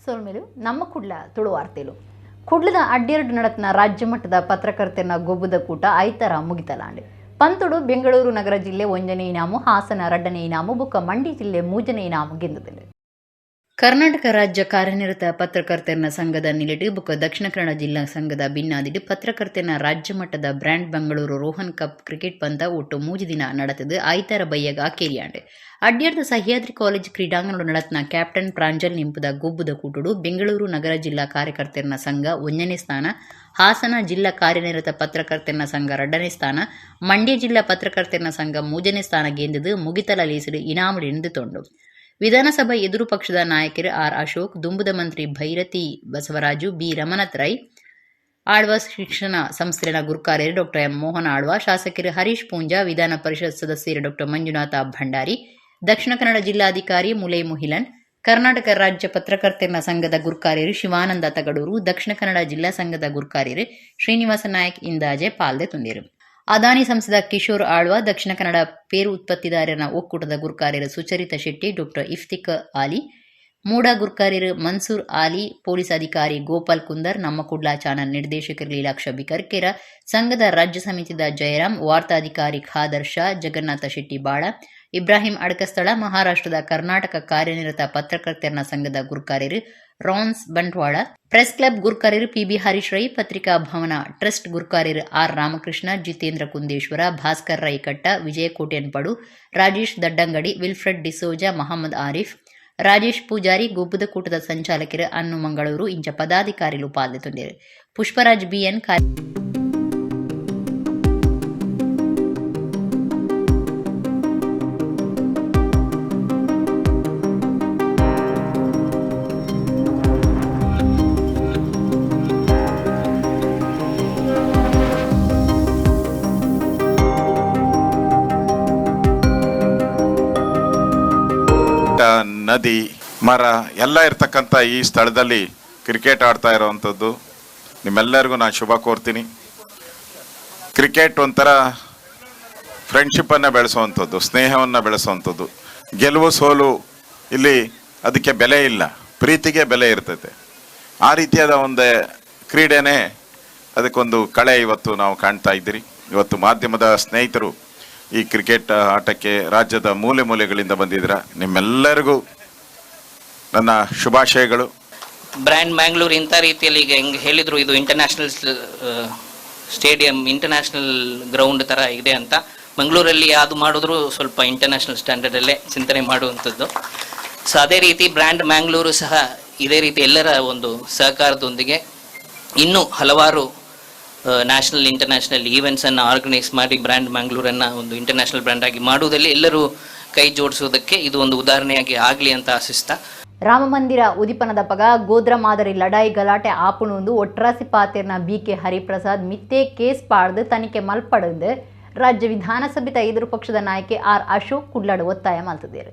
ಸೊಲ್ಮೆಲು ನಮ್ಮ ಕುಡ್ಲ ತುಳುವಾರ್ತೆಲು ಕುಡ್ಲದ ಅಡ್ಡೆರಡು ನಡತ್ನ ರಾಜ್ಯ ಮಟ್ಟದ ಪತ್ರಕರ್ತನ ಗೊಬ್ಬುದ ಕೂಟ ಐತರ ಮುಗಿತಲಾಂಡೆ. ಪಂತುಡು ಬೆಂಗಳೂರು ನಗರ ಜಿಲ್ಲೆ 1ನೇ ಇನಾಮು, ಹಾಸನ 2ನೇ ಇನಾಮು ಬುಕ್ಕ ಮಂಡ್ಯ ಜಿಲ್ಲೆ 3ನೇ ಇನಾಮು ಗೆದ್ದುದುಂಡು. ಕರ್ನಾಟಕ ರಾಜ್ಯ ಕಾರ್ಯನಿರತ ಪತ್ರಕರ್ತರನ ಸಂಘದ ನಿಲೆಡು ಬುಕ್ಕ ದಕ್ಷಿಣ ಕನ್ನಡ ಜಿಲ್ಲಾ ಸಂಘದ ಬಿನ್ನಾದಿಡು ಪತ್ರಕರ್ತನ ರಾಜ್ಯ ಮಟ್ಟದ brand Bengaluru Rohan cup cricket ಪಂತ ಒಟ್ಟು 3 ದಿನ ನಡೆತದು ಐತಾರ ಬಯ್ಯಗ ಕೇರಿಯಾಂಡು. ಅಡ್ಯಾರ್ದ ಸಹ್ಯಾದ್ರಿ ಕಾಲೇಜ್ ಕ್ರೀಡಾಂಗಣ ನಡತ್ನ ಕ್ಯಾಪ್ಟನ್ ಪ್ರಾಂಜಲ್ ನಿಂಪುದ ಗೊಬ್ಬುದ ಕೂಟುಡು ಬೆಂಗಳೂರು ನಗರ ಜಿಲ್ಲಾ ಕಾರ್ಯಕರ್ತರನ ಸಂಘ 1ನೇ ಸ್ಥಾನ, ಹಾಸನ ಜಿಲ್ಲಾ ಕಾರ್ಯನಿರತ ಪತ್ರಕರ್ತರನ ಸಂಘ 2ನೇ ಸ್ಥಾನ, ಮಂಡ್ಯ ಜಿಲ್ಲಾ ಪತ್ರಕರ್ತರನ ಸಂಘ 3ನೇ ಸ್ಥಾನ ಗೆಂದದು ಮುಗಿತಲ ಲೇಸಡು ಇನಾಮುಡು ಎಣ್ದು. ವಿಧಾನಸಭಾ ಎದುರು ಪಕ್ಷದ ನಾಯಕರು ಆರ್ ಅಶೋಕ್, ದುಂಬುದ ಮಂತ್ರಿ ಭೈರತಿ ಬಸವರಾಜು, ಬಿ ರಮನಾಥ್ ರೈ, ಆಳ್ವಾಸ್ ಶಿಕ್ಷಣ ಸಂಸ್ಥೆಯ ಗುರುಕಾರ್ಯರು ಡಾಕ್ಟರ್ ಎಂ ಮೋಹನ್ ಆಳ್ವಾ, ಶಾಸಕರು ಹರೀಶ್ ಪೂಂಜಾ, ವಿಧಾನ ಪರಿಷತ್ ಸದಸ್ಯರು ಡಾಕ್ಟರ್ ಮಂಜುನಾಥ ಭಂಡಾರಿ, ದಕ್ಷಿಣ ಕನ್ನಡ ಜಿಲ್ಲಾಧಿಕಾರಿ ಮುಲೈ ಮುಹಿಲನ್, ಕರ್ನಾಟಕ ರಾಜ್ಯ ಪತ್ರಕರ್ತರ ಸಂಘದ ಗುರುಕಾರ್ಯರು ಶಿವಾನಂದ ತಗಡೂರು, ದಕ್ಷಿಣ ಕನ್ನಡ ಜಿಲ್ಲಾ ಸಂಘದ ಗುರುಕಾರ್ಯರು ಶ್ರೀನಿವಾಸ ನಾಯಕ್ ಇಂದಾಜೆ ಪಾಲ್ದೆ ತುಂದಿರು. ಅದಾನಿ ಸಂಸದ ಕಿಶೋರ್ ಆಳ್ವಾ, ದಕ್ಷಿಣ ಕನ್ನಡ ಪೇರು ಉತ್ಪತ್ತಿದಾರರ ಒಕ್ಕೂಟದ ಗುರುಕಾರ್ಯರು ಸುಚರಿತಾ ಶೆಟ್ಟಿ, ಡಾಕ್ಟರ್ ಇಫ್ತಿಕ್ ಆಲಿ, ಮೂಡಾ ಗುರ್ಕಾರ್ಯರು ಮನ್ಸೂರ್ ಆಲಿ, ಪೊಲೀಸ್ ಅಧಿಕಾರಿ ಗೋಪಾಲ್ ಕುಂದರ್, ನಮ್ಮ ಕುಡ್ಲಾ ಚಾನಲ್ ನಿರ್ದೇಶಕರು ಲೀಲಾಕ್ಷ ಬಿಕರ್ಕೆರ, ಸಂಘದ ರಾಜ್ಯ ಸಮಿತಿದ ಜಯರಾಮ್, ವಾರ್ತಾಧಿಕಾರಿ ಖಾದರ್ ಶಾ, ಜಗನ್ನಾಥ ಶೆಟ್ಟಿ ಬಾಳ, ಇಬ್ರಾಹಿಂ ಅಡಕಸ್ಥಳ, ಮಹಾರಾಷ್ಟ್ರದ ಕರ್ನಾಟಕ ಕಾರ್ಯನಿರತ ಪತ್ರಕರ್ತರ ಸಂಘದ ಗುರುಕಾರ್ಯರು ರಾನ್ಸ್ ಬಂಟ್ವಾಳ, ಪ್ರೆಸ್ ಕ್ಲಬ್ ಗುರುಕಾರ್ಯರು ಪಿಬಿ ಹರೀಶ್ ರೈ, ಪತ್ರಿಕಾ ಭವನ ಟ್ರಸ್ಟ್ ಗುರುಕಾರ್ಯರು ಆರ್ ರಾಮಕೃಷ್ಣ, ಜಿತೇಂದ್ರ ಕುಂದೇಶ್ವರ, ಭಾಸ್ಕರ್ ರೈ ಕಟ್ಟ, ವಿಜಯ ಕೋಟ್ಯನ್ಪಡು, ರಾಜೇಶ್ ದಡ್ಡಂಗಡಿ, ವಿಲ್ಫ್ರೆಡ್ ಡಿಸೋಜಾ, ಮಹಮ್ಮದ್ ಆರಿಫ್, ರಾಜೇಶ್ ಪೂಜಾರಿ, ಗೊಬ್ಬದ ಕೂಟದ ಸಂಚಾಲಕರು ಅನ್ನು ಮಂಗಳೂರು ಇಂಚ ಪದಾಧಿಕಾರಿಗಳು ಪಾಲ್ಗೊಂಡಿದ್ದರು. ಪುಷ್ಪರಾಜ್ ಬಿಎನ್ ನದಿ, ಮರ ಎಲ್ಲ ಇರ್ತಕ್ಕಂಥ ಈ ಸ್ಥಳದಲ್ಲಿ ಕ್ರಿಕೆಟ್ ಆಡ್ತಾ ಇರೋವಂಥದ್ದು ನಿಮ್ಮೆಲ್ಲರಿಗೂ ನಾನು ಶುಭ ಕೋರ್ತೀನಿ. ಕ್ರಿಕೆಟ್ ಒಂಥರ ಫ್ರೆಂಡ್ಶಿಪ್ಪನ್ನು ಬೆಳೆಸುವಂಥದ್ದು, ಸ್ನೇಹವನ್ನು ಬೆಳೆಸುವಂಥದ್ದು. ಗೆಲುವು ಸೋಲು ಇಲ್ಲಿ ಅದಕ್ಕೆ ಬೆಲೆ ಇಲ್ಲ, ಪ್ರೀತಿಗೆ ಬೆಲೆ ಇರ್ತೈತೆ. ಆ ರೀತಿಯಾದ ಒಂದು ಕ್ರೀಡೆನೇ ಅದಕ್ಕೊಂದು ಕಳೆ ಇವತ್ತು ನಾವು ಕಾಣ್ತಾ ಇದ್ದೀರಿ. ಇವತ್ತು ಮಾಧ್ಯಮದ ಸ್ನೇಹಿತರು ಈ ಕ್ರಿಕೆಟ್ ಆಟಕ್ಕೆ ರಾಜ್ಯದ ಮೂಲೆ ಮೂಲೆಗಳಿಂದ ಬಂದಿದ್ದೀರಾ, ನಿಮ್ಮೆಲ್ಲರಿಗೂ ನನ್ನ ಶುಭಾಶಯಗಳು. ಬ್ರ್ಯಾಂಡ್ ಮ್ಯಾಂಗ್ಳೂರ್ ಇಂಥ ರೀತಿಯಲ್ಲಿ ಈಗ ಹೆಂಗೆ ಹೇಳಿದರು, ಇದು ಇಂಟರ್ನ್ಯಾಷನಲ್ ಸ್ಟೇಡಿಯಂ, ಇಂಟರ್ನ್ಯಾಷನಲ್ ಗ್ರೌಂಡ್ ಥರ ಇದೆ ಅಂತ. ಮಂಗಳೂರಲ್ಲಿ ಯಾವುದು ಮಾಡಿದ್ರು ಸ್ವಲ್ಪ ಇಂಟರ್ನ್ಯಾಷನಲ್ ಸ್ಟ್ಯಾಂಡರ್ಡಲ್ಲೇ ಚಿಂತನೆ ಮಾಡುವಂಥದ್ದು. ಸೊ ಅದೇ ರೀತಿ ಬ್ರ್ಯಾಂಡ್ ಮ್ಯಾಂಗ್ಳೂರು ಸಹ ಇದೇ ರೀತಿ ಎಲ್ಲರ ಒಂದು ಸಹಕಾರದೊಂದಿಗೆ ಇನ್ನೂ ಹಲವಾರು ನ್ಯಾಷನಲ್ ಇಂಟರ್ನ್ಯಾಷನಲ್ ಈವೆಂಟ್ಸನ್ನು ಆರ್ಗನೈಸ್ ಮಾಡಿ ಬ್ರ್ಯಾಂಡ್ ಮ್ಯಾಂಗ್ಳೂರನ್ನು ಒಂದು ಇಂಟರ್ನ್ಯಾಷನಲ್ ಬ್ರ್ಯಾಂಡಾಗಿ ಮಾಡುವುದರಲ್ಲಿ ಎಲ್ಲರೂ ಕೈ ಜೋಡಿಸೋದಕ್ಕೆ ಇದು ಒಂದು ಉದಾಹರಣೆಯಾಗಿ ಆಗಲಿ ಅಂತ ಆಶಿಸ್ತಾ. ರಾಮ ಮಂದಿರ ಉದಿಪನದ ಪಗ ಗೋದ್ರ ಮಾದರಿ ಲಡಾಯಿ ಗಲಾಟೆ ಆಪುಣುಂದು ಒಟ್ರಾಸಿ ಪಾತೆರ್ನ ಬಿಕೆ ಹರಿಪ್ರಸಾದ್ ಮಿತ್ತೇ ಕೇಸ್ ಪಾಡ್ದು ತನಿಖೆ ಮಲ್ಪಡಂದು ರಾಜ್ಯ ವಿಧಾನಸಭೆತ ಎದುರು ಪಕ್ಷದ ನಾಯಕೆ ಆರ್ ಅಶೋಕ್ ಕುಡ್ಲಾಡು ಒತ್ತಾಯ ಮಲ್ತಿದ್ದಾರೆ.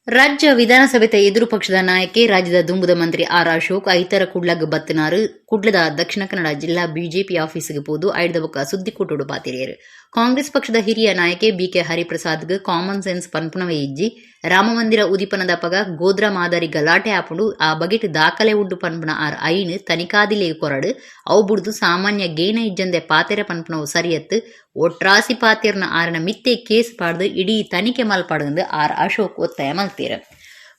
ರಾಜ್ಯ ವಿಧಾನಸಭೆತ ಎದುರು ಪಕ್ಷದ ನಾಯಕೆ ರಾಜ್ಯದ ದುಂಬುದ ಮಂತ್ರಿ ಆರ್ ಅಶೋಕ್ ಐತರ ಕುಡ್ಲಗ್ ಬತ್ತನಾರು ಕುಡ್ಲದ ದಕ್ಷಿಣ ಕನ್ನಡ ಜಿಲ್ಲಾ ಬಿಜೆಪಿ ಆಫೀಸ್ಗೆ ಪೋದು ಐಡ್ದ ಬೊಕ್ಕ ಸುದ್ದಿಕೂಟೊಡು ಪಾತೆರಿಯೆರ್. ಕಾಂಗ್ರೆಸ್ ಪಕ್ಷದ ಹಿರಿಯ ನಾಯಕೆ ಬಿಕೆ ಹರಿಪ್ರಸಾದ್ಗ್ ಕಾಮನ್ ಸೆನ್ಸ್ ಪನ್ಪುನವೇ ಇಜ್ಜಿ. ರಾಮಮಂದಿರ ಉದಿಪನದ ಪಗ ಗೋದ್ರ ಮಾದರಿ ಗಲಾಟೆ ಆಪುಂಡು, ಆ ಬಗೆಟ್ ದಾಖಲೆ ಉಂಡು ಪನ್ಪುನ ಆರ್ ಐನ್ ತನಿಖಾದಿಲೆ ಕೊರಡು. ಅವು ಬುಡ್ದು ಸಾಮಾನ್ಯ ಗೇನ ಇಜ್ಜಂದೆ ಪಾತೆರ ಪನ್ಪುನವು ಸರಿಯತ್ತು. ಒಟ್ರಾಸಿ ಪಾತೆರ್ನ ಆರನ ಮಿತ್ತೆ ಕೇಸ್ ಪಾಡ್ದು ಇಡೀ ತನಿಖೆ ಮಲ್ಪಡಂದು ಆರ್ ಅಶೋಕ್ ಒತ್ತಾಯ ಮಲ್ತೇರ್.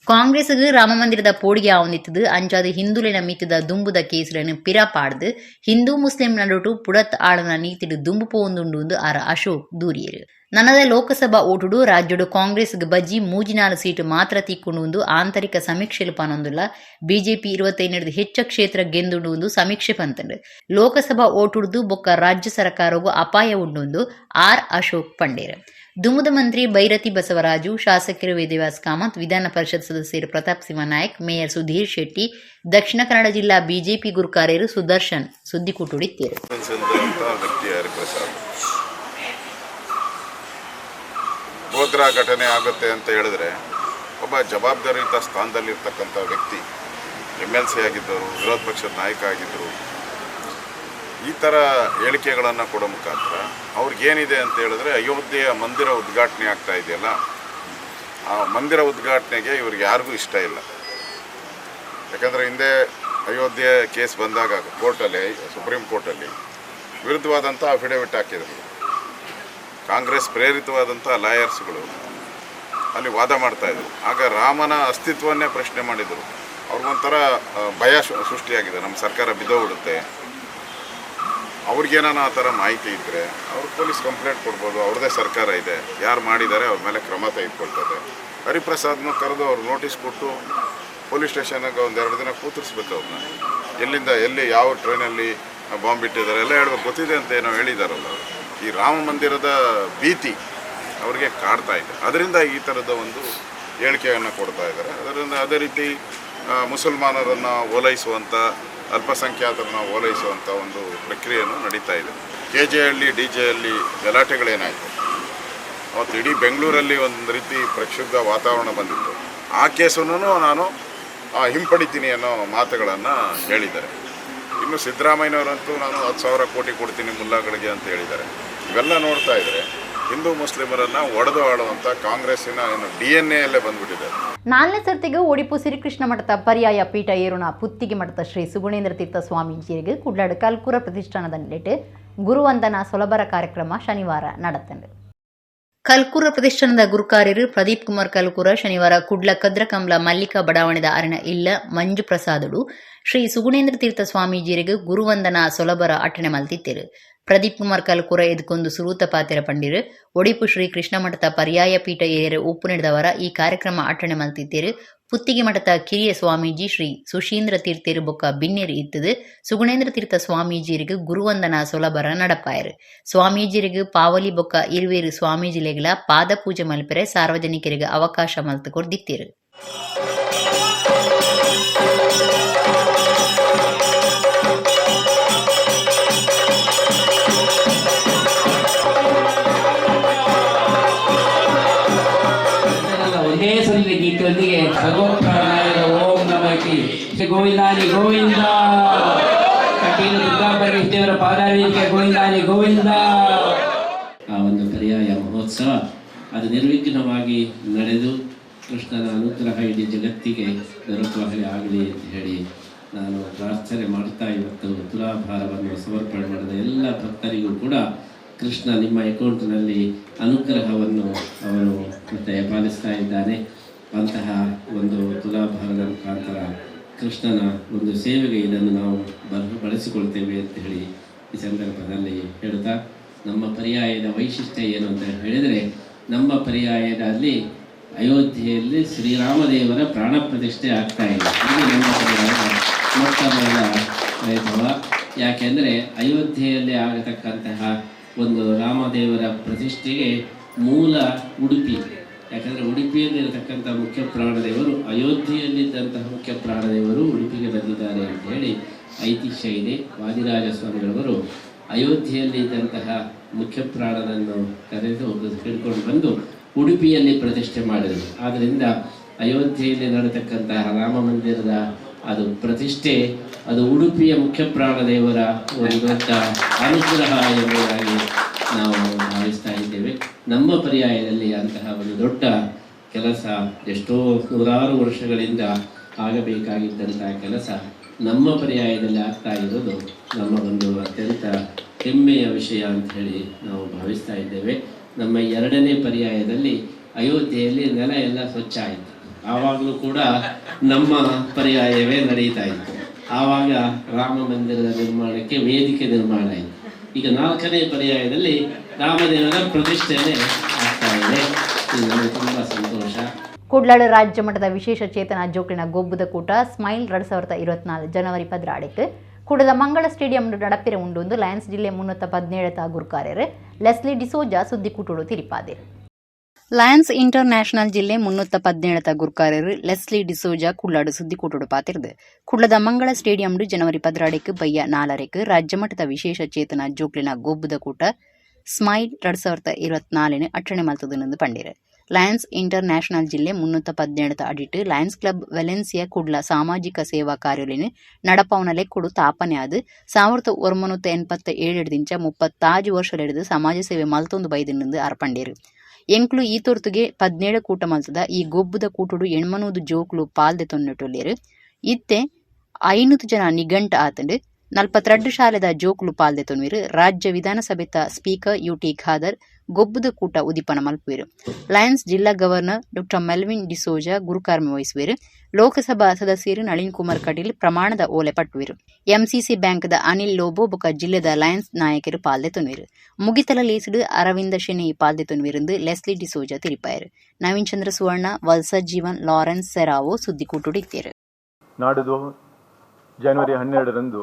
ಕಾಂಗ್ರೆಸ್ಗ್ ರಾಮಮಂದಿರದ ಪೋಡಿಗೆ ಆವೊಂದಿತ್ತುದು. ಅಂಚಾದ್ ಹಿಂದೂಲೆನ ಮಿತ್ತುದ ದುಂಬುದ ಕೇಸ್ಲೆನ್ ಪಿರ ಪಾಡ್ದು ಹಿಂದೂ ಮುಸ್ಲಿಂ ನಡುಟು ಪುಡತ್ ಆಳುನ ನೀತಿಡ್ ದುಂಬು ಪೋವೊಂದುಂಡು ಆರ್ ಅಶೋಕ್ ದೂರಿಯೆರ್. ನನದ ಲೋಕಸಭಾ ಓಟುಡು ರಾಜ್ಯಡು ಕಾಂಗ್ರೆಸ್ಗ್ ಬಜ್ಜಿ 34 ಸೀಟ್ ಮಾತ್ರ ತಿಕ್ಕುಂಡು ಆಂತರಿಕ ಸಮೀಕ್ಷೆಲು ಪನೊಂದುಲ್ಲ. ಬಿಜೆಪಿ 25 ಹೆಚ್ಚ ಕ್ಷೇತ್ರ ಗೆಂದುಂಡು ಸಮೀಕ್ಷೆ ಪಂತುಂಡು. ಲೋಕಸಭಾ ಓಟುಡ್ದು ಬೊಕ್ಕ ರಾಜ್ಯ ಸರಕಾರೊಗು ಅಪಾಯ ಉಂಡುಂದು ಆರ್ ಅಶೋಕ್ ಪಂಡೇರ್. ದುಮುದ ಮಂತ್ರಿ ಬೈರತಿ ಬಸವರಾಜು, ಶಾಸಕರು ವೇದವ್ಯಾಸ್ ಕಾಮತ್, ವಿಧಾನ ಪರಿಷತ್ ಸದಸ್ಯರು ಪ್ರತಾಪ್ ಸಿಂಹ ನಾಯಕ್, ಮೇಯರ್ ಸುಧೀರ್ ಶೆಟ್ಟಿ, ದಕ್ಷಿಣ ಕನ್ನಡ ಜಿಲ್ಲಾ ಬಿಜೆಪಿ ಗುರುಕಾರ್ಯರು ಸುದರ್ಶನ್ ಸುದ್ದಿಕೂಟುಡಿತ್ತೇರು. ಗೋಧ್ರಾ ಘಟನೆ ಆಗುತ್ತೆ ಅಂತ ಹೇಳಿದ್ರೆ ಒಬ್ಬ ಜವಾಬ್ದಾರಿಯುತ ಸ್ಥಾನದಲ್ಲಿರ್ತಕ್ಕಂಥ ವ್ಯಕ್ತಿ, MLC ಆಗಿದ್ದರು, ವಿರೋಧ ಪಕ್ಷದ ನಾಯಕ ಆಗಿದ್ದರು, ಈ ಥರ ಹೇಳಿಕೆಗಳನ್ನು ಕೊಡೋ ಮುಖಾಂತರ ಅವ್ರಿಗೇನಿದೆ ಅಂತ ಹೇಳಿದ್ರೆ, ಅಯೋಧ್ಯೆಯ ಮಂದಿರ ಉದ್ಘಾಟನೆ ಆಗ್ತಾ ಇದೆಯಲ್ಲ, ಆ ಮಂದಿರ ಉದ್ಘಾಟನೆಗೆ ಇವ್ರಿಗೆ ಯಾರಿಗೂ ಇಷ್ಟ ಇಲ್ಲ. ಯಾಕಂದರೆ ಹಿಂದೆ ಅಯೋಧ್ಯೆ ಕೇಸ್ ಬಂದಾಗ ಕೋರ್ಟಲ್ಲಿ, ಸುಪ್ರೀಂ ಕೋರ್ಟಲ್ಲಿ ವಿರುದ್ಧವಾದಂಥ ಅಫಿಡವಿಟ್ ಹಾಕಿದರು. ಕಾಂಗ್ರೆಸ್ ಪ್ರೇರಿತವಾದಂಥ ಲಾಯರ್ಸ್ಗಳು ಅಲ್ಲಿ ವಾದ ಮಾಡ್ತಾಯಿದ್ರು. ಆಗ ರಾಮನ ಅಸ್ತಿತ್ವವನ್ನೇ ಪ್ರಶ್ನೆ ಮಾಡಿದರು. ಅವ್ರಿಗೊಂಥರ ಭಯ ಸೃಷ್ಟಿಯಾಗಿದೆ, ನಮ್ಮ ಸರ್ಕಾರ ಬಿದ್ದೋಗ್ಬಿಡುತ್ತೆ. ಅವ್ರಿಗೇನಾನ ಆ ಥರ ಮಾಹಿತಿ ಇದ್ದರೆ ಅವ್ರು ಪೊಲೀಸ್ ಕಂಪ್ಲೇಂಟ್ ಕೊಡ್ಬೋದು. ಅವ್ರದ್ದೇ ಸರ್ಕಾರ ಇದೆ, ಯಾರು ಮಾಡಿದ್ದಾರೆ ಅವ್ರ ಮೇಲೆ ಕ್ರಮ ತೆಗೆದುಕೊಳ್ತದೆ. ಹರಿಪ್ರಸಾದ್ನ ಕರೆದು ಅವ್ರು ನೋಟಿಸ್ ಕೊಟ್ಟು ಪೊಲೀಸ್ ಸ್ಟೇಷನಾಗ ಒಂದೆರಡು ದಿನ ಕೂತಿರ್ಸ್ಬೇಕು ಅವ್ರನ್ನ. ಎಲ್ಲಿಂದ ಎಲ್ಲಿ ಯಾವ ಟ್ರೈನಲ್ಲಿ ಬಾಂಬ್ ಇಟ್ಟಿದ್ದಾರೆ ಎಲ್ಲ ಹೇಳ್ಬೇಕು, ಗೊತ್ತಿದೆ ಅಂತ ಏನೋ ಹೇಳಿದಾರಲ್ಲ ಅವರು. ಈ ರಾಮ ಮಂದಿರದ ಭೀತಿ ಅವ್ರಿಗೆ ಕಾಡ್ತಾ ಇದೆ, ಅದರಿಂದ ಈ ಥರದ ಒಂದು ಹೇಳಿಕೆಯನ್ನು ಕೊಡ್ತಾ ಇದ್ದಾರೆ. ಅದರಿಂದ ಅದೇ ರೀತಿ ಮುಸಲ್ಮಾನರನ್ನು ಓಲೈಸುವಂಥ, ಅಲ್ಪಸಂಖ್ಯಾತರನ್ನು ಓಲೈಸುವಂಥ ಒಂದು ಪ್ರಕ್ರಿಯೆಯನ್ನು ನಡೀತಾ ಇದೆ. ಕೆ ಜೆ ಹಳ್ಳಿ, ಡಿ ಜೆ ಹಳ್ಳಿ ಗಲಾಟೆಗಳೇನಾಯಿತು ಅವತ್ತು ಇಡೀ ಬೆಂಗಳೂರಲ್ಲಿ ಒಂದು ರೀತಿ ಪ್ರಕ್ಷುಬ್ಧ ವಾತಾವರಣ ಬಂದಿತ್ತು. ಆ ಕೇಸನ್ನು ನಾನು ಹಿಂಪಡಿತೀನಿ ಅನ್ನೋ ಮಾತುಗಳನ್ನು ಹೇಳಿದ್ದಾರೆ. ಇನ್ನು ಸಿದ್ದರಾಮಯ್ಯನವರಂತೂ ನಾನು 10,000 ಕೋಟಿ ಕೊಡ್ತೀನಿ ಮುಲ್ಲಾಗಳಿಗೆ ಅಂತ ಹೇಳಿದ್ದಾರೆ. ಇವೆಲ್ಲ ನೋಡ್ತಾ ಇದ್ದರೆ ಹಿಂದೂ ಮುಸ್ಲಿಮರನ್ನು ಒಡೆದು ಆಳುವಂಥ ಕಾಂಗ್ರೆಸ್ಸಿನ ಏನು DNA ಅಲ್ಲೇ ಬಂದ್ಬಿಟ್ಟಿದೆ. ನಾಲ್ನೇ ಸರ್ತಿಗೆ ಒಡಿಪು ಶ್ರೀಕೃಷ್ಣ ಮಠದ ಪರ್ಯಾಯ ಪೀಠ ಏರುಣ ಪುತ್ತಿಗೆ ಮಠದ ಶ್ರೀ ಸುಗುಣೇಂದ್ರ ತೀರ್ಥ ಸ್ವಾಮೀಜಿಯರಿಗೆ ಕುಡ್ಲಾಡು ಕಲ್ಕೂರ ಪ್ರತಿಷ್ಠಾನದ ನೆಲೆಟ್ ಗುರುವಂದನಾ ಸೊಲಬರ ಕಾರ್ಯಕ್ರಮ ಶನಿವಾರ നടತ್ತಂಡು. ಕಲ್ಕೂರ ಪ್ರತಿಷ್ಠಾನದ ಗುರುಕಾರ್ಯರು ಪ್ರದೀಪ್ ಕುಮಾರ್ ಕಲ್ಕೂರ ಶನಿವಾರ ಕುಡ್ಲ ಕದ್ರಕಂಬ್ಲ ಮಲ್ಲಿಕಾ ಬಡಾವಣೆದ ಅರಣ ಇಲ್ಲ ಮಂಜು ಪ್ರಸಾದುಡು ಶ್ರೀ ಸುಗುಣೇಂದ್ರ ತೀರ್ಥ ಸ್ವಾಮೀಜಿಯರಿಗೆ ಗುರುವಂದನಾ ಸೊಲಬರ ಅಟ್ಟಣೆ ಮಲ್ತಿತ್ತೇರು. ಪ್ರದೀಪ್ ಕುಮಾರ್ ಕಲ್ಕೂರ ಎದ್ಕೊಂದು ಸುರೂತ ಪಾತೆರ ಪಂಡಿರು. ಒಡಿಪು ಶ್ರೀ ಕೃಷ್ಣ ಮಠದ ಪರ್ಯಾಯ ಪೀಠ ಏರಿಯರ ಒಪ್ಪು ನೀಡಿದವರ ಈ ಕಾರ್ಯಕ್ರಮ ಅಟ್ಟಣೆ ಮಲ್ತಿತ್ತೇರು. ಪುತ್ತಿಗೆ ಮಠದ ಕಿರಿಯ ಸ್ವಾಮೀಜಿ ಶ್ರೀ ಸುಶೀಂದ್ರ ತೀರ್ಥೇರು ಬೊಕ್ಕ ಬಿನ್ನೇರು ಇತ್ತದು ಸುಗುಣೇಂದ್ರ ತೀರ್ಥ ಸ್ವಾಮೀಜಿಯರಿಗೆ ಗುರುವಂದನಾ ಸೊಲಬರ ನಡಪಾಯರು. ಸ್ವಾಮೀಜಿಯರಿಗೆ ಪಾವಲಿ ಬೊಕ್ಕ ಇರುವೇರು ಸ್ವಾಮೀಜಿಲೆಗಳ ಪಾದ ಪೂಜೆ ಮಲ್ಪೆರೆ ಸಾರ್ವಜನಿಕರಿಗೆ ಅವಕಾಶ ಮಲ್ತು ಕೊರ್ದಿತ್ತೀರು. ಒಂದೇ ಸಲಿನ ಗೀತೆಯೊಂದಿಗೆ ಸರ್ವಪ್ರಾಣಾಯ ಓಂ ನಮಃ ಶ್ರೀ ಗೋವಿಂದಾನಿ ಗೋವಿಂದ, ಕಟೀಲು ದುರ್ಗಾ ಪರಮೇಶ್ವರ ಪಾದಾವೇದಿಕೆ ಗೋವಿಂದಾನಿ ಗೋವಿಂದ. ಆ ಒಂದು ಪರ್ಯಾಯ ಮಹೋತ್ಸವ ಅದು ನಿರ್ವಿಘ್ನವಾಗಿ ನಡೆದು ಕೃಷ್ಣನ ಅನುಗ್ರಹ ಇಡೀ ಜಗತ್ತಿಗೆ ದೊರಕುವ ಹಾಗೆ ಆಗಲಿ ಅಂತ ಹೇಳಿ ನಾನು ಪ್ರಾರ್ಥನೆ ಮಾಡ್ತಾ ಇವತ್ತು ತುಲಾಭಾರವನ್ನು ಸಮರ್ಪಣೆ ಮಾಡಿದ ಎಲ್ಲ ಭಕ್ತರಿಗೂ ಕೂಡ ಕೃಷ್ಣ ನಿಮ್ಮ ಅಕೌಂಟ್ನಲ್ಲಿ ಅನುಗ್ರಹವನ್ನು ಅವನು ಮತ್ತೆ ಪಾಲಿಸ್ತಾ ಇದ್ದಾನೆ. ಅಂತಹ ಒಂದು ತುಲಾಭಾರದ ಮುಖಾಂತರ ಕೃಷ್ಣನ ಒಂದು ಸೇವೆಗೆ ಇದನ್ನು ನಾವು ಬಳಸಿಕೊಳ್ತೇವೆ ಅಂತ ಹೇಳಿ ಈ ಸಂದರ್ಭದಲ್ಲಿ ಹೇಳುತ್ತಾ, ನಮ್ಮ ಪರ್ಯಾಯದ ವೈಶಿಷ್ಟ್ಯ ಏನು ಅಂತ ಹೇಳಿದರೆ, ನಮ್ಮ ಪರ್ಯಾಯದಲ್ಲಿ ಅಯೋಧ್ಯೆಯಲ್ಲಿ ಶ್ರೀರಾಮದೇವರ ಪ್ರಾಣ ಪ್ರತಿಷ್ಠೆ ಆಗ್ತಾ ಇದೆ. ಇದು ನಮ್ಮ ಪರ್ಯಾಯದ ಮೊಟ್ಟ ಮೊದಲ ವೈಭವ. ಯಾಕೆಂದರೆ ಅಯೋಧ್ಯೆಯಲ್ಲಿ ಆಗತಕ್ಕಂತಹ ಒಂದು ರಾಮದೇವರ ಪ್ರತಿಷ್ಠೆಗೆ ಮೂಲ ಉಡುಪಿ. ಯಾಕಂದರೆ ಉಡುಪಿಯಲ್ಲಿರತಕ್ಕಂಥ ಮುಖ್ಯ ಪ್ರಾಣದೇವರು, ಅಯೋಧ್ಯೆಯಲ್ಲಿದ್ದಂತಹ ಮುಖ್ಯ ಪ್ರಾಣದೇವರು ಉಡುಪಿಗೆ ಬಂದಿದ್ದಾರೆ ಅಂತ ಹೇಳಿ ಐತಿಹ್ಯ ಇದೆ. ವಾದಿರಾಜ ಸ್ವಾಮಿಗಳವರು ಅಯೋಧ್ಯೆಯಲ್ಲಿದ್ದಂತಹ ಮುಖ್ಯ ಪ್ರಾಣನನ್ನು ಕರೆದು ಹಿಡ್ಕೊಂಡು ಬಂದು ಉಡುಪಿಯಲ್ಲಿ ಪ್ರತಿಷ್ಠೆ ಮಾಡಿದರು. ಆದ್ದರಿಂದ ಅಯೋಧ್ಯೆಯಲ್ಲಿ ನಡೆತಕ್ಕಂತಹ ರಾಮ ಮಂದಿರದ ಅದು ಪ್ರತಿಷ್ಠೆ, ಅದು ಉಡುಪಿಯ ಮುಖ್ಯ ಪ್ರಾಣದೇವರ ಒಂದು ದೊಡ್ಡ ಅನುಗ್ರಹ ಎಂಬುದಾಗಿ ನಾವು ಭಾವಿಸ್ತಾ ಇದ್ದೇವೆ. ನಮ್ಮ ಪರ್ಯಾಯದಲ್ಲಿ ಅಂತಹ ಒಂದು ದೊಡ್ಡ ಕೆಲಸ, ಎಷ್ಟೋ ನೂರಾರು ವರ್ಷಗಳಿಂದ ಆಗಬೇಕಾಗಿದ್ದಂತಹ ಕೆಲಸ ನಮ್ಮ ಪರ್ಯಾಯದಲ್ಲಿ ಆಗ್ತಾ ಇರೋದು ನಮ್ಮ ಒಂದು ಅತ್ಯಂತ ಹೆಮ್ಮೆಯ ವಿಷಯ ಅಂತ ಹೇಳಿ ನಾವು ಭಾವಿಸ್ತಾ ಇದ್ದೇವೆ. ನಮ್ಮ ಎರಡನೇ ಪರ್ಯಾಯದಲ್ಲಿ ಅಯೋಧ್ಯೆಯಲ್ಲಿ ನೆಲ ಎಲ್ಲ ಸ್ವಚ್ಛ ಆಯಿತು. ಆವಾಗಲೂ ಕೂಡ ನಮ್ಮ ಪರ್ಯಾಯವೇ ನಡೀತಾ ಇತ್ತು. ಆವಾಗ ರಾಮ ಮಂದಿರದ ನಿರ್ಮಾಣಕ್ಕೆ ವೇದಿಕೆ ನಿರ್ಮಾಣ ಆಯಿತು. ಈಗ ನಾಲ್ಕನೇ ಪರ್ಯಾಯದಲ್ಲಿ ರಾಮದೇವರ ಪ್ರತಿಷ್ಠೆನೇ ಆಗ್ತಾ ಇದೆ. ಇದು ನಮಗೆ ತುಂಬ ಸಂತೋಷ. ಕುಡ್ಲಾಡು ರಾಜ್ಯ ಮಟ್ಟದ ವಿಶೇಷ ಚೇತನ ಜೋಕ್ಲಿನ ಗೊಬ್ಬುದ ಕೂಟ ಸ್ಮೈಲ್ 2024 ಜನವರಿ 16ಕ್ಕೆ ಕುಡದ ಮಂಗಳ ಸ್ಟೇಡಿಯಂ ನಡಪಿರೆ ಉಂಡು ಲಯನ್ಸ್ ಜಿಲ್ಲೆ 317 ಗುರುಕಾರ್ಯರು ಲೆಸ್ಲಿ ಡಿಸೋಜಾ ಸುದ್ದಿಕೂಟುಡು ತಿರಿಪಾದೆ. ಲಯನ್ಸ್ ಇಂಟರ್ ನ್ಯಾಷನಲ್ ಜಿಲ್ಲೆ 317 ಗುರುಕಾರ್ಯರು ಲೆಸ್ಲಿ ಡಿಸೋಜಾ ಕುಳ್ಳಾಡು ಸುದ್ದಿಕೂಟುಡು ಪಾತಿರ್ದು. ಕುಡ್ಲದ ಮಂಗಳ ಸ್ಟೇಡಿಯಂ ಜನವರಿ 16ಕ್ಕೆ ಬಯ್ಯ 4ಕ್ಕೆ ರಾಜ್ಯ ಮಟ್ಟದ ವಿಶೇಷ ಚೇತನ ಜೋಕ್ಲಿನ ಗೊಬ್ಬುದ ಕೂಟ ಸ್ಮೈಲ್ 2024 ಅಟ್ಟಣೆ ಮಲ್ತದನೆಂದು ಪಂಡಿರು. ಲಯನ್ಸ್ ಇಂಟರ್ ನ್ಯಾಷನಲ್ ಜಿಲ್ಲೆ 317 ಅಡಿಟ್ ಲಯನ್ಸ್ ಕ್ಲಬ್ ವೆಲೆನ್ಸಿಯಾ ಕುಡ್ಲ ಸಾಮಾಜಿಕ ಸೇವಾ ಕಾರ್ಯಲಿನ ನಡಪವನ ಲೆಕ್ಕುಡು ತಾಪನೆ ಆದ್ 1987 ದಿಂಚ 36 ವರ್ಷಲೆಡ್ದು ಸಮಾಜ ಸೇವೆ ಮಲ್ತೊಂದು ಬೈದಿನೆಂದು ಅರ್ಪಂಡೇರು. ಎಂಕ್ಲು ಈ ತೊರ್ತುಗೆ 17 ಕೂಟ ಮಲ್ತದ. ಈ ಗೊಬ್ಬುದ ಕೂಟುಡು 800 ಜೋಕ್ಲು ಪಾಲ್ದೆ ತೊನ್ನೆಟೊಲ್ಲೇರು. ಇತ್ತೆ 500 ಜನ ನಿಘಂಟ್ ಆತಂಡ್. 42 ಶಾಲೆದ ಜೋಕುಲು ಪಾಲ್ದೆತೊನ್ವೆರ್. ರಾಜ್ಯ ವಿಧಾನಸಭೆತ ಸ್ಪೀಕರ್ ಯು.ಟಿ. ಖಾದರ್ ಗೊಬ್ಬುದ ಕೂಟ ಉದಿಪನ ಮಲ್ಪುವೆರ್. ಲಯನ್ಸ್ ಜಿಲ್ಲಾ ಗವರ್ನರ್ ಡಾ ಮೆಲ್ವಿನ್ ಡಿಸೋಜಾ ಗುರುಕಾರ್ಮೆ ವಹಿಸುವೆರ್. ಲೋಕಸಭಾ ಸದಸ್ಯೆರ್ ನಳಿನ್ ಕುಮಾರ್ ಕಟೀಲ್ ಪ್ರಮಾಣದ ಓಲೆ ಪಟ್ಟುವೆರ್. ಎಂಸಿಸಿ ಬ್ಯಾಂಕ್ದ ಅನಿಲ್ ಲೋಬೋ ಬೊಕ ಜಿಲ್ಲೆದ ಲಯನ್ಸ್ ನಾಯಕೆರ್ ಪಾಲ್ದೆತೊನ್ವೆರ್. ಮುಗಿತಲ ಲೇಸ್ಡ್ ಅರವಿಂದ ಶೆಣೈ ಪಾಲ್ದೆತೊನ್ವೆರ್ ಲೆಸ್ಲಿ ಡಿಸೋಜಾ ತೆರಿಪಾಯೆರ್. ನವೀನ್ ಚಂದ್ರ ಸುವರ್ಣ, ವಲ್ಸ ಜೀವನ್, ಲಾರೆನ್ಸ್ ಸೆರಾವೋ ಸುದ್ದಿಕೂಟೊಡು ಇತ್ತೆರ್. ನಾಡಿದ್ದು ಜನವರಿ 12ರಂದು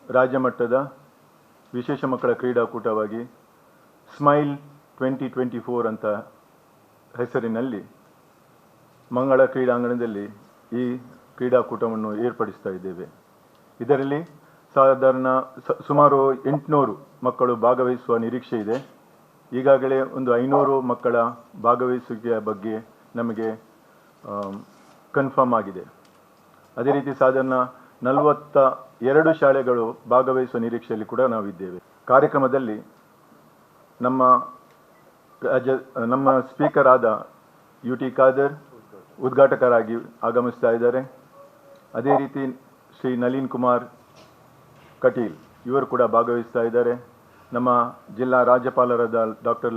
ರಾಜ್ಯ ಮಟ್ಟದ ವಿಶೇಷ ಮಕ್ಕಳ ಕ್ರೀಡಾಕೂಟವಾಗಿ ಸ್ಮೈಲ್ 2024 ಅಂತ ಹೆಸರಿನಲ್ಲಿ ಮಂಗಳ ಕ್ರೀಡಾಂಗಣದಲ್ಲಿ ಈ ಕ್ರೀಡಾಕೂಟವನ್ನು ಏರ್ಪಡಿಸ್ತಾ ಇದ್ದೇವೆ. ಇದರಲ್ಲಿ ಸಾಧಾರಣ ಸುಮಾರು 800 ಮಕ್ಕಳು ಭಾಗವಹಿಸುವ ನಿರೀಕ್ಷೆ ಇದೆ. ಈಗಾಗಲೇ ಒಂದು 500 ಮಕ್ಕಳ ಭಾಗವಹಿಸುವಿಕೆಯ ಬಗ್ಗೆ ನಮಗೆ ಕನ್ಫರ್ಮ್ ಆಗಿದೆ. ಅದೇ ರೀತಿ ಸಾಧಾರಣ 42 ಶಾಲೆಗಳು ಭಾಗವಹಿಸುವ ನಿರೀಕ್ಷೆಯಲ್ಲಿ ಕೂಡ ನಾವಿದ್ದೇವೆ. ಕಾರ್ಯಕ್ರಮದಲ್ಲಿ ನಮ್ಮ ಸ್ಪೀಕರ್ ಆದ ಯು.ಟಿ. ಖಾದರ್ ಉದ್ಘಾಟಕರಾಗಿ ಆಗಮಿಸ್ತಾ ಇದ್ದಾರೆ. ಅದೇ ರೀತಿ ಶ್ರೀ ನಳಿನ್ ಕುಮಾರ್ ಕಟೀಲ್ ಇವರು ಕೂಡ ಭಾಗವಹಿಸ್ತಾ ಇದ್ದಾರೆ. ನಮ್ಮ ಜಿಲ್ಲಾ ರಾಜ್ಯಪಾಲರಾದ ಡಾಕ್ಟರ್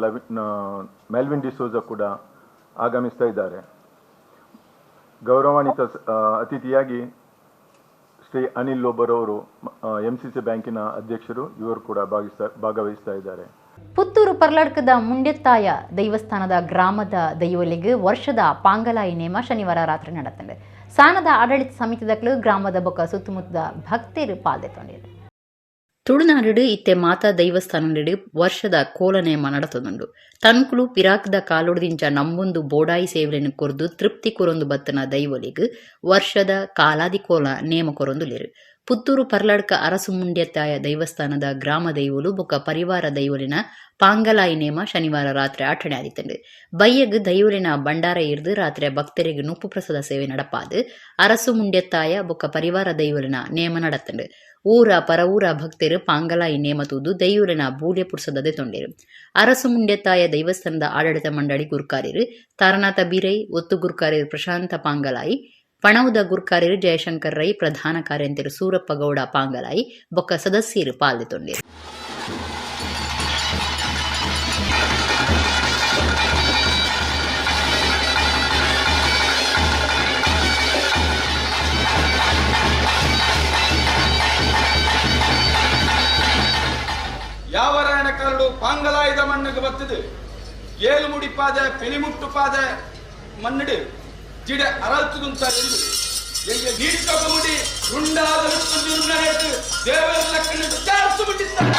ಮೆಲ್ವಿನ್ ಡಿಸೋಜಾ ಕೂಡ ಆಗಮಿಸ್ತಾ ಇದ್ದಾರೆ. ಗೌರವಾನ್ವಿತ ಅತಿಥಿಯಾಗಿ ಶ್ರೀ ಅನಿಲ್ ಲೋಬರವರು, ಎಂಸಿಸಿ ಬ್ಯಾಂಕಿನ ಅಧ್ಯಕ್ಷರು, ಇವರು ಕೂಡ ಭಾಗವಹಿಸ್ತಾ ಇದ್ದಾರೆ. ಪುತ್ತೂರು ಪರ್ಲಾಡ್ಕದ ಮುಂಡೆತ್ತಾಯ ದೈವಸ್ಥಾನದ ಗ್ರಾಮದ ದೈವಲಿಗೆ ವರ್ಷದ ಪಾಂಗಲಾಯಿ ನೇಮ ಶನಿವಾರ ರಾತ್ರಿ ನಡೆತಂಡೆ. ಸಾನದ ಆಡಳಿತ ಸಮಿತಿದಕ್ಲು ಗ್ರಾಮದ ಬೊಕ್ಕ ಸುತ್ತಮುತ್ತದ ಭಕ್ತರು ಪಾಲ್ದೆತೊಂಡಿರು. ತುಳುನಾಡು ಇತ್ತೆ ಮಾತಾ ದೈವಸ್ಥಾನಡು ವರ್ಷದ ಕೋಲ ನೇಮ ನಡತದುಂಡು. ತನ್ಕುಲು ಪಿರಾಕ್ದ ಕಾಲೊಡ್ದಿಂಚ ನಂಬೊಂದು ಬೋಡಾಯಿ ಸೇವಲೆನ್ ಕೊರ್ದು ತೃಪ್ತಿ ಕೊರೊಂದು ಬತ್ತನ ದೈವೊಲೆಗ್ ವರ್ಷದ ಕಾಲಾದಿ ಕೋಲ ನೇಮ ಕೊರೊಂದುಲ್ಲೆರ್. ಪುತ್ತೂರು ಪರ್ಲಾಡ್ಕ ಅರಸು ಮುಂಡ್ಯತ್ತಾಯ ದೈವಸ್ಥಾನದ ಗ್ರಾಮ ದೈವೊಲು ಬೊಕ್ಕ ಪರಿವಾರ ದೈವೊಲೆನ ಪಾಂಗಲಾಯಿ ನೇಮ ಶನಿವಾರ ರಾತ್ರೆ ಅಟ್ಟಣೆ ಆದಿತ್ತುಂಡು. ಬಯ್ಯಗ್ ದೈವೊಲೆನ ಭಂಡಾರ ಇರ್ದು ರಾತ್ರೆ ಭಕ್ತರಿಗೆ ನುಪ್ಪು ಪ್ರಸಾದ ಸೇವೆ ನಡಪಾದ್ ಅರಸು ಮುಂಡ್ಯತ್ತಾಯ ಬೊಕ್ಕ ಪರಿವಾರ ದೈವೊಲೆನ ನೇಮ ನಡತುಂಡು. ಊರ ಪರವೂರ ಭಕ್ತರು ಪಾಂಗಲಾಯಿ ನೇಮ ತೂದು ದೈವೊಲೆನ ಬೂಲ್ಯ ಪುರ್ಸದ ದೆತೊಂಡೆರು. ಅರಸು ಮುಂಡ್ಯತ್ತಾಯ ದೈವಸ್ಥಾನದ ಆಡಳಿತ ಮಂಡಳಿ ಗುರ್ಕಾರ್ಯರು ತಾರನಾಥ ಬೀರೈ, ಒತ್ತು ಗುರ್ಕಾರ್ಯರು ಪ್ರಶಾಂತ ಪಾಂಗಲಾಯಿ, ಪಣವುದ ಗುರ್ಕಾರ್ಯರು ಜಯಶಂಕರ್ ರೈ, ಪ್ರಧಾನ ಕಾರ್ಯಂತೆರು ಸೂರಪ್ಪ ಗೌಡ ಪಾಂಗಲಾಯಿ ಬೊಕ್ಕ ಸದಸ್ಯರು ಪಾಲ್ದೆತೊಂಡೆರು. ಯಾವರಾಯಣ ಕರಡು ಪಾಂಗಲಾಯದ ಮಣ್ಣಿಗೆ ಬತ್ತದೆ ಏಳು ಮುಡಿಪಾದೆ ಪಿಲಿಮುಟ್ಟು ಪಾದೆ ಮಣ್ಣಿಡು ಜಿಡೆ ಅರಳ್ತುದುಂತ ಎಂದು ಎಂಗೆ ನೀಡ್ಕೊಪ್ಪ ಮುಡಿ ರುಂಡಾದ ರುಂಡ ದೇವರ ಲಕ್ಕನಿಟ್ಟು ಚಾರ್ಸು ಬಿಟ್ಟಿದ್ದಾರೆ.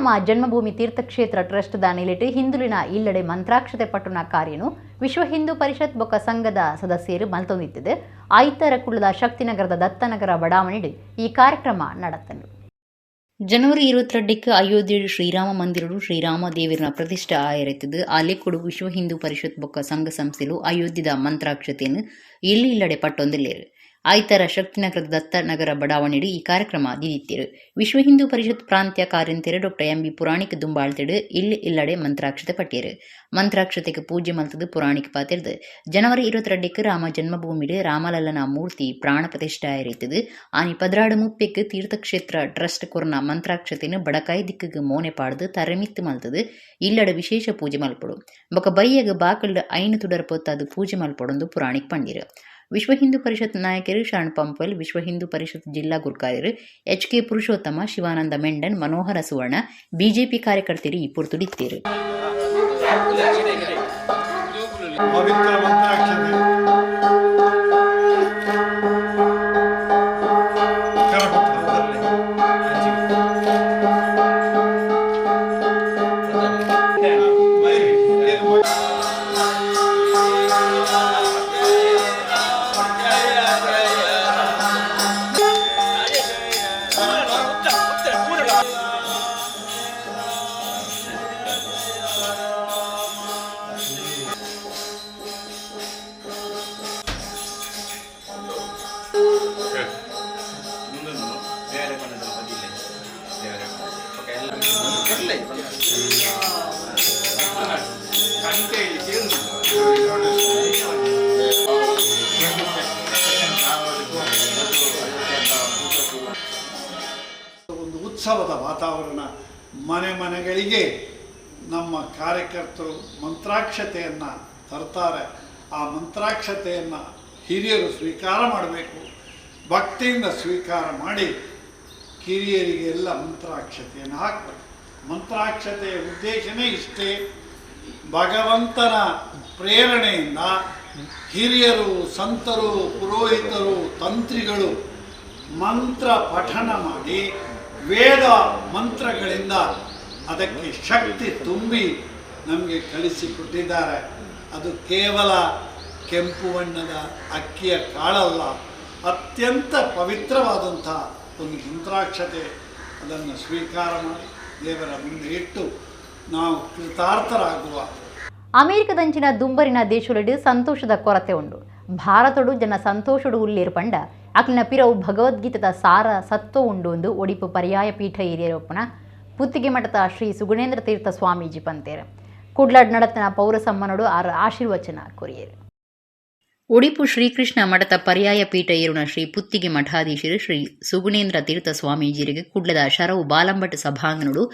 Sri Rama Janmabhoomi ತೀರ್ಥಕ್ಷೇತ್ರ ಟ್ರಸ್ಟ್ದ ನಿಲೆಟ್ ಹಿಂದುಲಿನ ಇಲ್ಲಡೆ ಮಂತ್ರಾಕ್ಷತೆ ಪಟ್ಟುನ ಕಾರ್ಯನು ವಿಶ್ವ ಹಿಂದೂ ಪರಿಷತ್ ಬೊಕ್ಕ ಸಂಘದ ಸದಸ್ಯರು ಮಲ್ತೊಂದಿತ್ತಿದೆ. ಐತರ ಕುಳ್ಳದ ಶಕ್ತಿನಗರದ ದತ್ತನಗರ ಬಡಾವಣೆಡು ಈ ಕಾರ್ಯಕ್ರಮ ನಡತನು. ಜನವರಿ 22ಕ್ಕೆ ಅಯೋಧ್ಯೆ ಶ್ರೀರಾಮ ಮಂದಿರಡು ಶ್ರೀರಾಮ ದೇವರನ ಪ್ರತಿಷ್ಠೆ ಆಯರೆತ್ತದು. ಅಲೆಕೊಡು ವಿಶ್ವ ಹಿಂದೂ ಪರಿಷತ್ ಬೊಕ್ಕ ಸಂಘ ಸಂಸ್ಥೆಲು ಅಯೋಧ್ಯದ ಮಂತ್ರಾಕ್ಷತೆಯನ್ನು ಇಲ್ಲಿ ಇಲ್ಲಡೆ ಪಟ್ಟೊಂದಿಲ್ಲೇರು. ಆಯ್ತರ ಶಕ್ತಿನಗರದ ದತ್ತನಗರ ಬಡಾವಣೆಡು ಈ ಕಾರ್ಯಕ್ರಮ ದಿದಿತ್ತಿರು. ವಿಶ್ವ ಹಿಂದೂ ಪರಿಷತ್ ಪ್ರಾಂತ್ಯ ಕಾರ್ಯಂತೆರು doctor M B Puranik ದುಂಬಾಳ್ತಿಡು ಇಲ್ಲಿ ಇಲ್ಲಡೆ ಮಂತ್ರಾಕ್ಷತೆ ಪಟ್ಟಿಯರು. ಮಂತ್ರಾಕ್ಷತೆಗೆ ಪೂಜೆ ಮಲ್ತದು ಪುರಾಣಿಕ ಪಾತಿರ್ದು. ಜನವರಿ 22ಕ್ಕೆ ರಾಮ ಜನ್ಮಭೂಮಿಡು ರಾಮಲಲ್ಲನ ಮೂರ್ತಿ ಪ್ರಾಣ ಪ್ರತಿಷ್ಠೆ ಆಯಿರಿತ್ತದು. ಆನಿ 12:30ಕ್ಕೆ ತೀರ್ಥಕ್ಷೇತ್ರ ಟ್ರಸ್ಟ್ ಕೊರ್ನ ಮಂತ್ರಾಕ್ಷತೆಯನ್ನು ಬಡಕಾಯಿ ದಿಕ್ಕಿಗೆ ಮೋನೆ ಪಾಡ್ದು ತರೆಮಿತ್ತು ಮಲ್ತದು ಇಲ್ಲಡೆ ವಿಶೇಷ ಪೂಜೆ ಮಲ್ಪಡು. ಬೊಕ ಬೈಯಗ ಬಾಕಲ್ಡ್ ಐನು ತುಡರ್ ಪೊತ್ತಾದು ಪೂಜೆ ಮಲ್ಪಡೊಂದು ಪುರಾಣಿಕ್ ಪಂಡಿರು. ವಿಶ್ವ ಹಿಂದೂ ಪರಿಷತ್ ನಾಯಕರು ಶರಣ್ ಪಂಪಲ್, ವಿಶ್ವ ಹಿಂದೂ ಪರಿಷತ್ ಜಿಲ್ಲಾ ಗುರ್ಕಾರ್ಯರು ಎಚ್ ಕೆ ಪುರುಷೋತ್ತಮ, ಶಿವಾನಂದ ಮೆಂಡನ್, ಮನೋಹರ ಸುವರ್ಣ, ಬಿಜೆಪಿ ಕಾರ್ಯಕರ್ತರು ಈ ಪೊರ್ತುಡಿತ್ತೇರು. ಪವಿತ್ರ ಮಂತ್ರಾಕ್ಷತೆ ಒಂದು ಉತ್ಸವದ ವಾತಾವರಣ. ಮನೆ ಮನೆಗಳಿಗೆ ನಮ್ಮ ಕಾರ್ಯಕರ್ತರು ಮಂತ್ರಾಕ್ಷತೆಯನ್ನು ತರ್ತಾರೆ. ಆ ಮಂತ್ರಾಕ್ಷತೆಯನ್ನು ಹಿರಿಯರು ಸ್ವೀಕಾರ ಮಾಡಬೇಕು. ಭಕ್ತಿಯಿಂದ ಸ್ವೀಕಾರ ಮಾಡಿ ಕಿರಿಯರಿಗೆಲ್ಲ ಮಂತ್ರಾಕ್ಷತೆಯನ್ನು ಹಾಕಬೇಕು. ಮಂತ್ರಾಕ್ಷತೆಯ ಉದ್ದೇಶನೇ ಇಷ್ಟೇ. ಭಗವಂತನ ಪ್ರೇರಣೆಯಿಂದ ಹಿರಿಯರು, ಸಂತರು, ಪುರೋಹಿತರು, ತಂತ್ರಿಗಳು ಮಂತ್ರ ಪಠಣ ಮಾಡಿ ವೇದ ಮಂತ್ರಗಳಿಂದ ಅದಕ್ಕೆ ಶಕ್ತಿ ತುಂಬಿ ನಮಗೆ ಕಲಿಸಿಕೊಟ್ಟಿದ್ದಾರೆ. ಅದು ಕೇವಲ ಕೆಂಪು ಬಣ್ಣದ ಅಕ್ಕಿಯ ಕಾಳಲ್ಲ, ಅತ್ಯಂತ ಪವಿತ್ರವಾದಂಥ ಒಂದು ಮಂತ್ರಾಕ್ಷತೆ. ಅದನ್ನು ಸ್ವೀಕಾರ ಮಾಡಿ ದೇವರ ಮುಂದೆ ಇಟ್ಟು ನಾವು ಕೃತಾರ್ಥರಾಗುವ. ಅಮೆರಿಕದಂಚಿನ ದುಂಬರಿನ ದೇಶೊಲೆಡ್ ಸಂತೋಷದ ಕೊರತೆ ಉಂಡು. ಭಾರತಡು ಜನ ಸಂತೋಷಡು ಉಲ್ಲೇರು ಪಂಡ ಅಕ್ಲಿನ ಪಿರವು ಭಗವದ್ಗೀತದ ಸಾರ ಸತ್ವ ಉಂಡು ಒಂದು ಒಡಿಪು ಪರ್ಯಾಯ ಪೀಠ ಹಿರಿಯರೊಪ್ಪನ ಪುತ್ತಿಗೆ ಮಠದ ಶ್ರೀ ಸುಗುಣೇಂದ್ರ ತೀರ್ಥ ಸ್ವಾಮೀಜಿ ಪಂತೇರು. ಕುಡ್ಲಾಡ್ ನಡತನ ಪೌರ ಸಮ್ಮನಡು ಆರ್ ಆಶೀರ್ವಚನ ಕೊರಿಯರು. ಒಡಿಪು ಶ್ರೀಕೃಷ್ಣ ಮಠದ ಪರ್ಯಾಯ ಪೀಠ ಏರುಣ ಶ್ರೀ ಪುತ್ತಿಗೆ ಮಠಾಧೀಶರು ಶ್ರೀ ಸುಗುಣೇಂದ್ರ ತೀರ್ಥ ಸ್ವಾಮೀಜಿರಿಗೆ ಕುಡ್ಲದ ಶರವು ಬಾಲಂಬಟ್ ಸಭಾಂಗಣಡು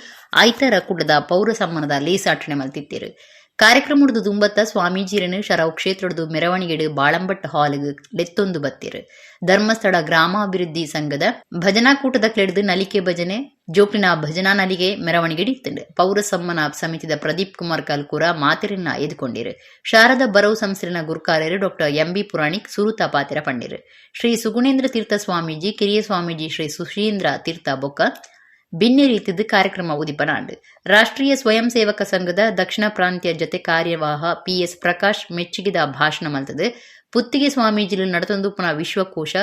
ಐತರ ಕುಡ್ಲದ ಪೌರ ಸಮ್ಮನದ ಲೇಸಾಟಣೆ ಮಲ್ತಿತ್ತೇರು. ಕಾರ್ಯಕ್ರಮದ ದುಂಬತ್ತ ಸ್ವಾಮೀಜಿರನು ಶರವು ಕ್ಷೇತ್ರದ ಮೆರವಣಿಗೆಡು ಬಾಳಂಬಟ್ ಹಾಲ್ಗ್ ಲೆತ್ತೊಂದು ಬತ್ತಿರು. ಧರ್ಮಸ್ಥಳ ಗ್ರಾಮಾಭಿವೃದ್ಧಿ ಸಂಘದ ಭಜನಾ ಕೂಟದ ಕ್ಲೆಡ್ದು ನಲಿಕೆ ಭಜನೆ ಜೋಕ್ಲಿನ ಭಜನಾ ನಲಿಗೆ ಮೆರವಣಿಗೆ ಇತ್ತಂಡು. ಪೌರ ಸಮ್ಮನ ಸಮಿತಿದ ಪ್ರದೀಪ್ ಕುಮಾರ್ ಕಲ್ಕೂರ ಮಾತಿರನ್ನ ಎದುಕೊಂಡಿರು. ಶಾರದ ಬರವು ಸಂಸ್ಥೆನ ಗುರ್ಕಾರ್ಯರು doctor M B Puranik ಸುರುತ ಪಾತಿರ ಪಂಡಿರು. ಶ್ರೀ ಸುಗುಣೇಂದ್ರ ತೀರ್ಥ ಸ್ವಾಮೀಜಿ, ಕಿರಿಯ ಸ್ವಾಮೀಜಿ ಶ್ರೀ ಸುಶೀಂದ್ರ ತೀರ್ಥ ಬೊಕ್ಕ ಬಿನ್ನೆ ರೀತಿದ್ದು ಕಾರ್ಯಕ್ರಮ ಉದಿಪನಾಂಡ್. ರಾಷ್ಟ್ರೀಯ ಸ್ವಯಂ ಸೇವಕ ಸಂಘದ ದಕ್ಷಿಣ ಪ್ರಾಂತ್ಯ ಜತೆ ಕಾರ್ಯವಾಹ ಪಿ ಎಸ್ ಪ್ರಕಾಶ್ ಮೆಚ್ಚುಗೆದ ಭಾಷಣ ಮಲ್ತದೆ. ಪುತ್ತಿಗೆ ಸ್ವಾಮೀಜಿಲು ನಡತೊಂದುಪ್ಪುನ ವಿಶ್ವಕೋಶ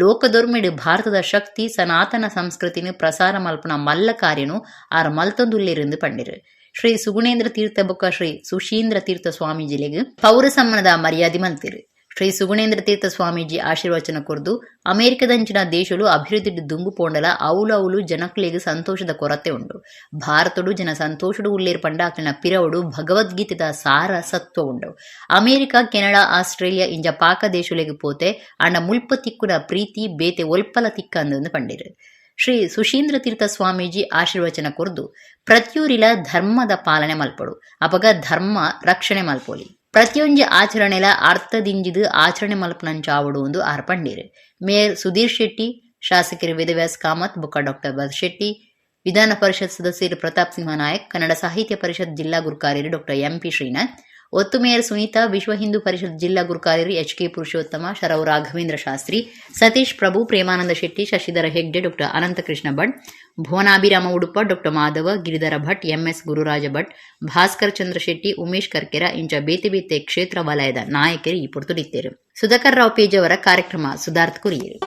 ಲೋಕದೊರ್ಮೆಡ್ ಭಾರತದ ಶಕ್ತಿ ಸನಾತನ ಸಂಸ್ಕೃತಿನ ಪ್ರಸಾರ ಮಲ್ಪುನ ಮಲ್ಲ ಕಾರ್ಯನು ಆರ್ ಮಲ್ತೊಂದುಲ್ಲೆರೆಂದು ಪಂಡಿರು. ಶ್ರೀ ಸುಗುಣೇಂದ್ರ ತೀರ್ಥ ಬೊಕ್ಕ ಶ್ರೀ ಸುಶೀಂದ್ರ ತೀರ್ಥ ಸ್ವಾಮೀಜಿಲೆಗ್ ಪೌರ ಸಮ್ಮನದ ಮರ್ಯಾದೆ ಮಲ್ತಿರು. ಶ್ರೀ ಸುಗುಣೇಂದ್ರ ತೀರ್ಥ ಸ್ವಾಮೀಜಿ ಆಶೀರ್ವಚನ ಕೊರ್ದು ಅಮೆರಿಕದಂಚಿನ ದೇಶಲು ಅಭಿವೃದ್ಧಿ ದುಂಬು ಪೋಂಡಲ ಅವುಲು ಅವುಲು ಜನಕ್ಲೆಗ್ ಸಂತೋಷದ ಕೊರತೆ ಉಂಡು. ಭಾರತಡು ಜನ ಸಂತೋಷಡು ಉಲ್ಲೇರ್ ಪಂಡ ಅಕ್ಲೆನ ಪಿರವುಡು ಭಗವದ್ಗೀತೆದ ಸಾರ ಸತ್ವ ಉಂಡು. America, Canada, Australia ಇಂಜ ಪಾಕ ದೇಶಲೆಗ್ ಪೋತೆ ಆಂಡ ಮುಲ್ಪ ತಿಕ್ಕುನ ಪ್ರೀತಿ ಬೇತೆ ಒಲ್ಪಲ ತಿಕ್ಕಂದು ಪಂಡಿರು. ಶ್ರೀ ಸುಶೀಂದ್ರ ತೀರ್ಥ ಸ್ವಾಮೀಜಿ ಆಶೀರ್ವಚನ ಕೊರ್ದು ಪ್ರತಿಯೂರಿಲ ಧರ್ಮದ ಪಾಲನೆ ಮಲ್ಪಡು, ಅಪಗ ಧರ್ಮ ರಕ್ಷಣೆ ಮಲ್ಪೊಲಿ. ಪ್ರತಿಯೊಂಜಿ ಆಚರಣೆಲ ಅರ್ಥದಿಂಜಿದು ಆಚರಣೆ ಮಲ್ಪುನಂಚಾವೊಡು ಒಂದು ಆರ್ ಪಂಡಿರು. ಮೇಯರ್ ಸುಧೀರ್ ಶೆಟ್ಟಿ, ಶಾಸಕರು ವೇದವ್ಯಾಸ್ ಕಾಮತ್ ಬೊಕ್ಕ ಡಾಕ್ಟರ್ ಭರತ್ ಶೆಟ್ಟಿ, ವಿಧಾನ ಪರಿಷತ್ ಸದಸ್ಯರು ಪ್ರತಾಪ್ ಸಿಂಹ ನಾಯಕ್, ಕನ್ನಡ ಸಾಹಿತ್ಯ ಪರಿಷತ್ ಜಿಲ್ಲಾ ಗುರ್ಕಾರ್ಯರು doctor M P Srinath, ಒತ್ತು ಮೇಯರ್ ಸುನೀತಾ, ವಿಶ್ವ ಹಿಂದೂ ಪರಿಷತ್ ಜಿಲ್ಲಾ ಗುರುಕಾರ್ಯರು H K Purushottama, Sharav Raghavendra Shastri, Satish Prabhu, Premananda Shetty, Shashidhara Hegde, Doctor Ananthakrishna Bhat, Bhuvanabhirama Udupa, Doctor Madhava, Giridhara Bhat, MS Gururaja Bhat, Bhaskar Chandra Shetty, Umesh Karkera ಇಂಚ ಬೇತೆ ಬೇತೆ ಕ್ಷೇತ್ರ ವಲಯದ ನಾಯಕರು ಈ ಪೊರ್ತುಡಿತ್ತೇರು. ಸುಧಾಕರ್ ರಾವ್ ಪೇಜಾವರ ಕಾರ್ಯಕ್ರಮ ಸುಧಾರ್ತ್ ಕುರಿಯರು.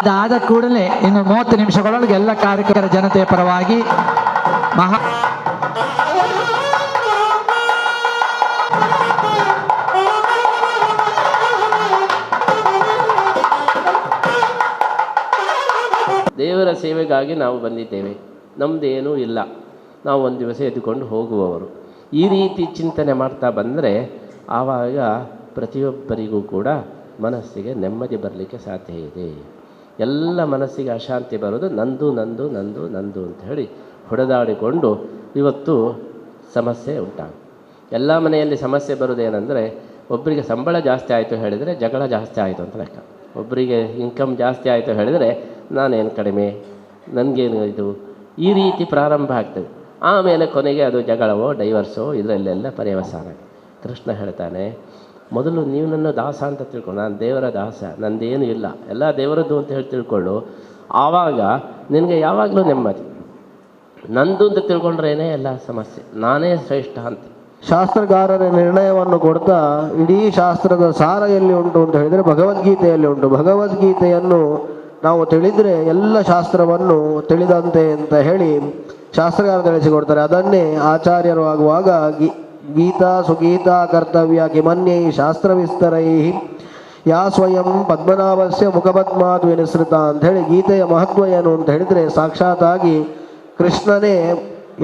ಅದಾದ ಕೂಡಲೇ ಇನ್ನು 30 ನಿಮಿಷಗಳೊಳಗೆ ಎಲ್ಲ ಕಾರ್ಯಕರ ಜನತೆಯ ಪರವಾಗಿ ಮಹಾ ದೇವರ ಸೇವೆಗಾಗಿ ನಾವು ಬಂದಿದ್ದೇವೆ, ನಮ್ಮದೇನೂ ಇಲ್ಲ, ನಾವು ಒಂದು ದಿವಸ ಎದ್ದುಕೊಂಡು ಹೋಗುವವರು. ಈ ರೀತಿ ಚಿಂತನೆ ಮಾಡ್ತಾ ಬಂದರೆ ಆವಾಗ ಪ್ರತಿಯೊಬ್ಬರಿಗೂ ಕೂಡ ಮನಸ್ಸಿಗೆ ನೆಮ್ಮದಿ ಬರಲಿಕ್ಕೆ ಸಾಧ್ಯ ಇದೆ. ಎಲ್ಲ ಮನಸ್ಸಿಗೆ ಅಶಾಂತಿ ಬರೋದು ನಂದು ನಂದು ನಂದು ನಂದು ಅಂತ ಹೇಳಿ ಹೊಡೆದಾಡಿಕೊಂಡು ಇವತ್ತು ಸಮಸ್ಯೆ ಉಂಟಾಗುತ್ತೆ. ಎಲ್ಲ ಮನೆಯಲ್ಲಿ ಸಮಸ್ಯೆ ಬರೋದೇನೆಂದರೆ, ಒಬ್ಬರಿಗೆ ಸಂಬಳ ಜಾಸ್ತಿ ಆಯಿತು ಹೇಳಿದರೆ ಜಗಳ ಜಾಸ್ತಿ ಆಯಿತು ಅಂತ ಲೆಕ್ಕ, ಒಬ್ಬರಿಗೆ ಇನ್ಕಮ್ ಜಾಸ್ತಿ ಆಯಿತು ಹೇಳಿದರೆ ನಾನೇನು ಕಡಿಮೆ, ನನಗೇನು ಇದು, ಈ ರೀತಿ ಪ್ರಾರಂಭ ಆಗ್ತದೆ. ಆಮೇಲೆ ಕೊನೆಗೆ ಅದು ಜಗಳವೋ ಡೈವರ್ಸೋ ಇದರಲ್ಲೆಲ್ಲ ಪರ್ಯವಸಾನ. ಕೃಷ್ಣ ಹೇಳ್ತಾನೆ, ಮೊದಲು ನೀವು ನನ್ನ ದಾಸ ಅಂತ ತಿಳ್ಕೊಂಡು, ನಾನು ದೇವರ ದಾಸ, ನಂದೇನು ಇಲ್ಲ, ಎಲ್ಲ ದೇವರದ್ದು ಅಂತ ಹೇಳಿ ತಿಳ್ಕೊಳ್ಳು. ಆವಾಗ ನಿನಗೆ ಯಾವಾಗಲೂ ನೆಮ್ಮದಿ. ನಂದು ಅಂತ ತಿಳ್ಕೊಂಡ್ರೇನೆ ಎಲ್ಲ ಸಮಸ್ಯೆ, ನಾನೇ ಶ್ರೇಷ್ಠ ಅಂತ. ಶಾಸ್ತ್ರಗಾರರ ನಿರ್ಣಯವನ್ನು ಕೊಡ್ತಾ ಇಡೀ ಶಾಸ್ತ್ರದ ಸಾರ ಎಲ್ಲಿ ಉಂಟು ಅಂತ ಹೇಳಿದರೆ ಭಗವದ್ಗೀತೆಯಲ್ಲಿ ಉಂಟು. ಭಗವದ್ಗೀತೆಯನ್ನು ನಾವು ತಿಳಿದರೆ ಎಲ್ಲ ಶಾಸ್ತ್ರವನ್ನು ತಿಳಿದಂತೆ ಅಂತ ಹೇಳಿ ಶಾಸ್ತ್ರಗಾರರು ತಿಳಿಸಿಕೊಡ್ತಾರೆ. ಅದನ್ನೇ ಆಚಾರ್ಯರು ಆಗುವಾಗ ಗೀತಾ ಸುಗೀತಾ ಕರ್ತವ್ಯ ಕಿಮನ್ಯೈ ಶಾಸ್ತ್ರವಿಸ್ತರೈ ಯಾ ಸ್ವಯಂ ಪದ್ಮನಾಭಸ್ಯ ಮುಖಪದ್ಮಾದ್ ವಿನಿಸೃತ ಅಂತ ಹೇಳಿ ಗೀತೆಯ ಮಹತ್ವ ಏನು ಅಂತ ಹೇಳಿದರೆ, ಸಾಕ್ಷಾತ್ತಾಗಿ ಕೃಷ್ಣನೇ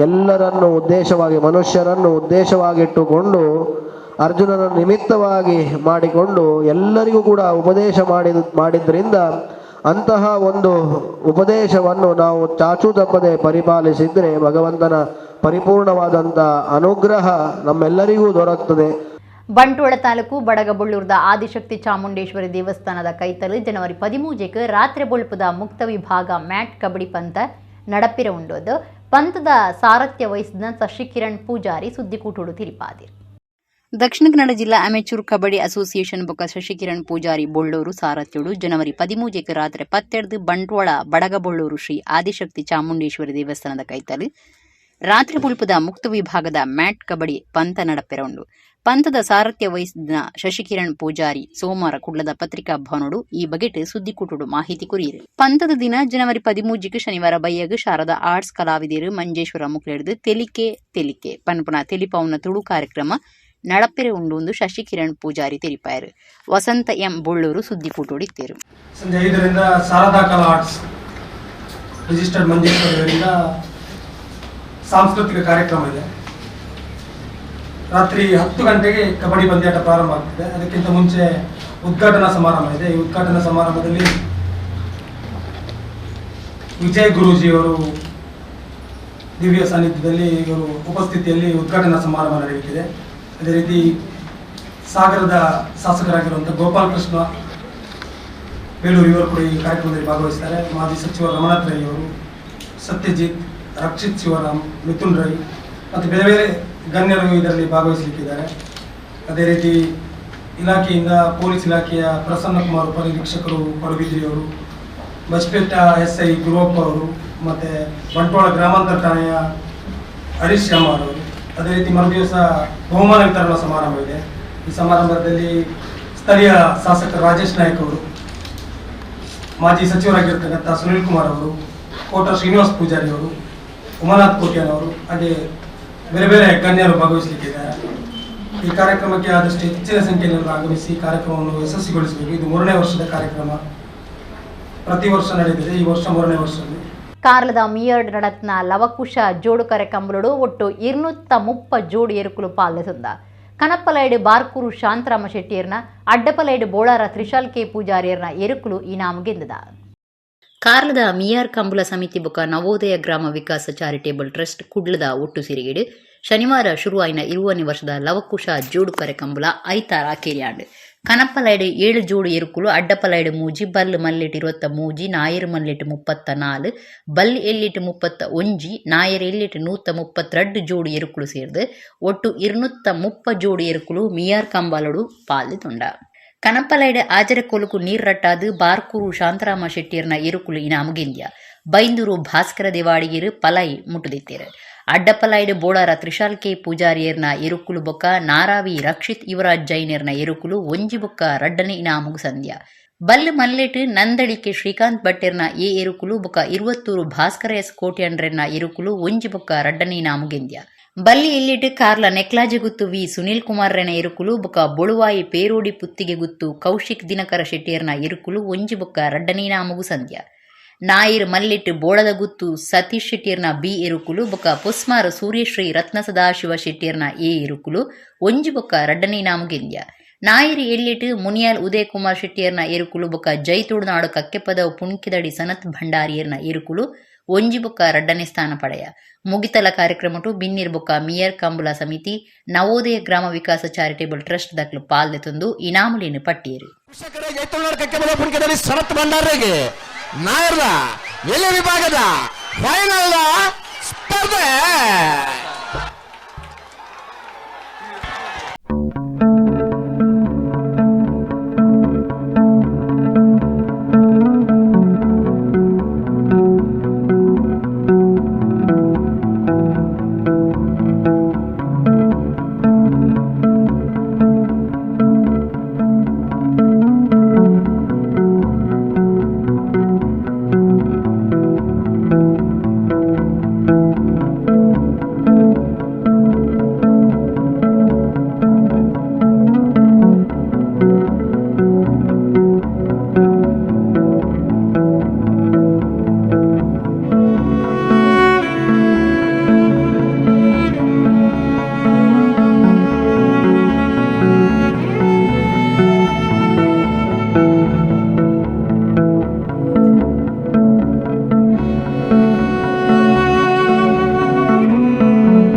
ಎಲ್ಲರನ್ನು ಉದ್ದೇಶವಾಗಿ, ಮನುಷ್ಯರನ್ನು ಉದ್ದೇಶವಾಗಿಟ್ಟುಕೊಂಡು ಅರ್ಜುನನ ನಿಮಿತ್ತವಾಗಿ ಮಾಡಿಕೊಂಡು ಎಲ್ಲರಿಗೂ ಕೂಡ ಉಪದೇಶ ಮಾಡಿದ್ರಿಂದ ಅಂತಹ ಒಂದು ಉಪದೇಶವನ್ನು ನಾವು ಚಾಚೂ ತಪ್ಪದೆ ಪರಿಪಾಲಿಸಿದರೆ ಭಗವಂತನ ಪರಿಪೂರ್ಣವಾದಂಥ ಅನುಗ್ರಹ ನಮ್ಮೆಲ್ಲರಿಗೂ ದೊರಕ್ತದೆ. ಬಂಟ್ವಾಳ ತಾಲೂಕು ಬಡಗಬೊಳ್ಳೂರದ ಆದಿಶಕ್ತಿ ಚಾಮುಂಡೇಶ್ವರಿ ದೇವಸ್ಥಾನದ ಕೈತಲು ಜನವರಿ 13ಕ್ಕೆ ರಾತ್ರಿ ಬೊಳ್ಪುದ ಮುಕ್ತ ವಿಭಾಗ ಮ್ಯಾಟ್ ಕಬಡ್ಡಿ ಪಂತ ನಡಪಿರ ಉಂಡೋದು. ಪಂತದ ಸಾರಥ್ಯ ವಹಿಸಿದ ಶಶಿಕಿರಣ್ ಪೂಜಾರಿ ಸುದ್ದಿಕೂಟುಡು ತಿರಿಪಾದಿರು. ದಕ್ಷಿಣ ಕನ್ನಡ ಜಿಲ್ಲಾ ಅಮೆಚೂರ್ ಕಬಡ್ಡಿ ಅಸೋಸಿಯೇಷನ್ ಬೊಕ್ಕ ಶಶಿಕಿರಣ್ ಪೂಜಾರಿ ಬೊಳ್ಳೂರು ಸಾರಥ್ಯೋಡು ಜನವರಿ 13ಕ್ಕೆ ರಾತ್ರಿ 10 ಬಂಟ್ವಾಳ ಬಡಗಬೊಳ್ಳೂರು ಶ್ರೀ ಆದಿಶಕ್ತಿ ಚಾಮುಂಡೇಶ್ವರಿ ದೇವಸ್ಥಾನದ ಕೈತಲು ರಾತ್ರಿ ಬೊಳ್ಪುದ ಮುಕ್ತ ವಿಭಾಗದ ಮ್ಯಾಟ್ ಕಬಡ್ಡಿ ಪಂತ ನಡಪೆರ ಉಂಡು. ಪಂತದ ಸಾರಥ್ಯ ವಹಿಸಿದ ಶಶಿಕಿರಣ್ ಪೂಜಾರಿ ಸೋಮವಾರ ಕುಡ್ಲದ ಪತ್ರಿಕಾ ಭವನೋಡು ಈ ಬಗೆಟ್ ಸುದ್ದಿಕೂಟುಡು ಮಾಹಿತಿ ಕೊರಿಯರು. ಪಂತದ ದಿನ ಜನವರಿ 13ಕ್ಕೆ ಶನಿವಾರ ಬಯ್ಯಗ್ ಶಾರದಾ ಆರ್ಟ್ಸ್ ಕಲಾವಿದರು ಮಂಜೇಶ್ವರ ಮುಕ್ಲೆಡ್ದು ತೆಲಿಕೆ ತೆಲಿಕೆ ಪನ್ಪುನ ತೆಲಿಪೌನ ತುಳು ಕಾರ್ಯಕ್ರಮ ನಡಪೆರೆ ಉಂಡು ಎಂದು ಶಶಿಕಿರಣ್ ಪೂಜಾರಿ ತೆರಿಪಾಯರು. ವಸಂತ ಎಂ ಬೊಳ್ಳೂರು ಸುದ್ದಿಕೂಟೋಡಿತ್ತೇರು. ಸಂಜೆ 5ರಿಂದ ಶಾರದಾ ಕಲಾ ಆರ್ಟ್ಸ್ ರಿಜಿಸ್ಟರ್ಡ್ ಮಂಜೇಶ್ವರದಿಂದ ಸಾಂಸ್ಕೃತಿಕ ಕಾರ್ಯಕ್ರಮ ಇದೆ. ರಾತ್ರಿ 10 ಗಂಟೆಗೆ ಕಬಡ್ಡಿ ಪಂದ್ಯಾಟ ಪ್ರಾರಂಭ ಆಗ್ತದೆ. ಅದಕ್ಕಿಂತ ಮುಂಚೆ ಉದ್ಘಾಟನಾ ಸಮಾರಂಭ ಇದೆ. ಈ ಉದ್ಘಾಟನಾ ಸಮಾರಂಭದಲ್ಲಿ ವಿಜಯ್ ಗುರೂಜಿಯವರು ದಿವ್ಯ ಸಾನ್ನಿಧ್ಯದಲ್ಲಿ, ಇವರು ಉಪಸ್ಥಿತಿಯಲ್ಲಿ ಉದ್ಘಾಟನಾ ಸಮಾರಂಭ ನಡೆಯುತ್ತಿದೆ. ಅದೇ ರೀತಿ ಸಾಗರದ ಶಾಸಕರಾಗಿರುವಂಥ ಗೋಪಾಲಕೃಷ್ಣ ಬೇಲೂರು ಇವರು ಕೂಡ ಈ ಕಾರ್ಯಕ್ರಮದಲ್ಲಿ ಭಾಗವಹಿಸ್ತಾರೆ. ಮಾಜಿ ಸಚಿವ ರಮಣಾಥ್ ರೈ ಅವರು, ಸತ್ಯಜಿತ್, ರಕ್ಷಿತ್ ಶಿವರಾಮ್, ಮಿಥುನ್ ರೈ ಮತ್ತು ಬೇರೆ ಬೇರೆ ಗಣ್ಯರು ಇದರಲ್ಲಿ ಭಾಗವಹಿಸಲಿಕ್ಕಿದ್ದಾರೆ. ಅದೇ ರೀತಿ ಇಲಾಖೆಯಿಂದ ಪೊಲೀಸ್ ಇಲಾಖೆಯ Prasanna Kumar ಉಪನಿರೀಕ್ಷಕರು ಪಡುಬಿದ್ರಿಯವರು, ಬಜ್ಪೇಟ S I Guruvappa ಅವರು, ಮತ್ತು ಬಂಟ್ವಾಳ ಗ್ರಾಮಾಂತರ ಠಾಣೆಯ ಹರೀಶ್ ಶ್ಯಾಮ್ ಅವರು. ಅದೇ ರೀತಿ ಮರುದಿವಸ ಬಹುಮಾನ ವಿತರಣಾ ಸಮಾರಂಭ ಇದೆ. ಈ ಸಮಾರಂಭದಲ್ಲಿ ಸ್ಥಳೀಯ ಶಾಸಕ ರಾಜೇಶ್ ನಾಯ್ಕ್ ಅವರು, ಮಾಜಿ ಸಚಿವರಾಗಿರ್ತಕ್ಕಂಥ ಸುನೀಲ್ ಕುಮಾರ್ ಅವರು, ಕೋಟ ಶ್ರೀನಿವಾಸ್ ಪೂಜಾರಿ ಅವರು, ಉಮಾನಾಥ್ ಕೋಟ್ಯಾನ್ ಅವರು, ಹಾಗೆ ಬೇರೆ ಬೇರೆ ಗಣ್ಯರು ಭಾಗವಹಿಸಲಿಕ್ಕಿದ್ದಾರೆ. ಈ ಕಾರ್ಯಕ್ರಮಕ್ಕೆ ಆದಷ್ಟು ಹೆಚ್ಚಿನ ಸಂಖ್ಯೆಯಲ್ಲಿ ಆಗಮಿಸಿ ಕಾರ್ಯಕ್ರಮವನ್ನು ಯಶಸ್ವಿಗೊಳಿಸಬೇಕು. ಇದು 3ನೇ ವರ್ಷದ ಕಾರ್ಯಕ್ರಮ, ಪ್ರತಿ ವರ್ಷ ನಡೆಯುತ್ತಿದೆ. ಈ ವರ್ಷ 3ನೇ ವರ್ಷದಲ್ಲಿ ಕಾರ್ಲದ ಮಿಯರ್ಡ್ ನಡತ್ನ ಲವಕುಶ ಜೋಡುಕರೆ ಕಂಬಲುಡು ಒಟ್ಟು 230 ಜೋಡು ಎರುಕುಲು ಪಾಲ್ಸುಂದ. ಕನಪ್ಪಲೈಡು ಬಾರ್ಕೂರು ಶಾಂತರಾಮ ಶೆಟ್ಟಿಯರ್ನ, ಅಡ್ಡಪಲೈಡು ಬೋಳಾರ ತ್ರಿಶಾಲ್ ಕೆ ಪೂಜಾರಿಯರ್ನ ಎರುಕುಲು ಇನಾಮು ಗೆಂದದ. ಕಾರ್ಲದ ಮಿಯಾರ್ ಕಂಬುಲ ಸಮಿತಿ ಬೊಕ ನವೋದಯ ಗ್ರಾಮ ವಿಕಾಸ ಚಾರಿಟೇಬಲ್ ಟ್ರಸ್ಟ್ ಕುಡ್ಲದ ಒಟ್ಟು ಸಿರಿಗೇಡು ಶನಿವಾರ ಶುರುವಾಯಿನ 20ನೇ ವರ್ಷದ ಲವಕುಶ ಜೋಡುಕರೆ ಕಂಬುಲ ಐತಾರ ಕೇರಿಯಾಂಡ್. ಕನಪಲೈಡ್ 7 ಜೋಡು ಎರುಕುಲು, ಅಡ್ಡಪಲೈಡ್ 3, ಬಲ್ಲ್ ಮಲ್ಲೆಟ್ 23, ನಾಯೆರ್ ಮಲ್ಲೆಟ್ 34, ಬಲ್ಲ್ ಎಲ್ಲಿಟ್ 31, ನಾಯೆರ್ ಎಲ್ಲಿಟ್ 132 ಜೋಡು ಎರುಕುಲು ಸೇರ್ದ್ ಒಟ್ಟು 230 ಜೋಡು ಎರುಕುಲು ಮಿಯಾರ್ ಕಂಬಾಲೊಡು ಪಾಲ್ದೆತೊಂಡ. ಕನಪಲೈಡ್ ಆಜರೆ ಕೋಲುಕು ನೀರ್ ರಟ್ಟಾದ್ ಬಾರ್ಕೂರು ಶಾಂತರಾಮ ಶೆಟ್ಟಿಯರ್ನ ಎರುಕುಲು ಇನಾಮು ಗೆಂದ್ಯ. ಬೈಂದೂರು ಭಾಸ್ಕರ ದೇವಾಡಿಗೆರ್ ಪಲೈ ಮುಟ್ಟುದಿತ್ತೆರ್. ಅಡ್ಡಪಲೈಡ್ ಬೋಳಾರ ತ್ರಿಶಾಲ್ ಕೆ ಪೂಜಾರಿಯರ್ನ ಎರುಕುಲು ಬೊಕ್ಕ ನಾರಾವಿ ರಕ್ಷಿತ್ ಯುವರಾಜ್ ಜೈನೆರ್ನ ಎರುಕುಲು 1 ಬೊಕ್ಕ 2ನೇ ಇನಾಮುಗು ಸಂದ್ಯ. ಬಲ್ಲ್ ಮಲ್ಲೆಟ್ ನಂದಳಿಕೆ ಶ್ರೀಕಾಂತ್ ಭಟ್ಟೆರ್ನ ಎ ಎರುಕುಲು ಬೊಕ್ಕ ಇರುವತ್ತೂರು ಭಾಸ್ಕರ ಎಸ್ ಕೋಟ್ಯಂಡ್ರೆರ್ನ ಎರುಕುಲು 1 ಬೊಕ್ಕ 2ನೇ ಇನಾಮು ಗೆಂದ್ಯ. ಬಲ್ಲಿ ಎಲ್ಲಿಟ್ ಕಾರ್ಲ ನೆಕ್ಲಾಜೆಗುತ್ತು ವಿ ಸುನೀಲ್ ಕುಮಾರ್ ರೆನ ಎರುಕುಲು ಬೊಕ್ಕ ಬೊಳುವಾಯಿ ಪೇರೋಡಿ ಪುತ್ತಿಗೆ ಗುತ್ತು ಕೌಶಿಕ್ ದಿನಕರ ಶೆಟ್ಟಿಯರ್ನ ಎರುಕುಲು 1 ಬೊಕ್ಕ 2ನೇ ಇನಾಮುಗು ಸಂದ್ಯ. ನಾಯಿರ್ ಮಲ್ಲಿಟ್ ಬೋಳದ ಗುತ್ತು ಸತೀಶ್ ಶೆಟ್ಟಿಯರ್ನ ಬಿ ಎರುಕುಲು ಬೊಕ್ಕ ಪೊಸ್ಮಾರ್ ಸೂರ್ಯಶ್ರೀ ರತ್ನ ಸದಾಶಿವ ಶೆಟ್ಟಿಯರ್ನ ಎ ಎರುಕುಲು 1 ಬೊಕ್ಕ 2ನೇ ಇನಾಮು ಗೆಂದ್ಯ. ನಾಯಿರ್ ಎಲ್ಲಿಟ್ ಮುನಿಯಾಲ್ ಉದಯ್ ಕುಮಾರ್ ಶೆಟ್ಟಿಯರ್ನ ಎರುಕುಲು ಬೊಕ್ಕ ಜೈ ತುಳುನಾಡು ಕಕ್ಕೆಪದವು ಪುಣ್ಕಿದಡಿ ಸನತ್ ಭಂಡಾರಿಯರ್ನ ಎರುಕುಲು 1 ಬೊಕ್ಕ 2ನೇ ಸ್ಥಾನ ಪಡೆಯ. ಮುಗಿತಲ ಕಾರ್ಯಕ್ರಮಟು ಬಿನ್ನಿರ್ ಬೊಕ್ಕ ಮಿಯರ್ ಕಂಬುಲ ಸಮಿತಿ ನವೋದಯ ಗ್ರಾಮ ವಿಕಾಸ ಚಾರಿಟೇಬಲ್ ಟ್ರಸ್ಟ್ ದಕ್ಲು ಪಾಲ್ದೆತೊಂದು ಇನಾಮುಲೆನ್ ಪಟ್ಟಿಯೆರ್. ಜೈ ತುಳುನಾಡು ಕಕ್ಕೆಪದವು ಪುಣ್ಕಿದಡಿ ಸನತ್ ಭಂಡಾರಿಗೆ ನಾಯರ್ದ ಎಲೆ ವಿಭಾಗದ ಫೈನಲ್ ಸ್ಪರ್ಧೆ.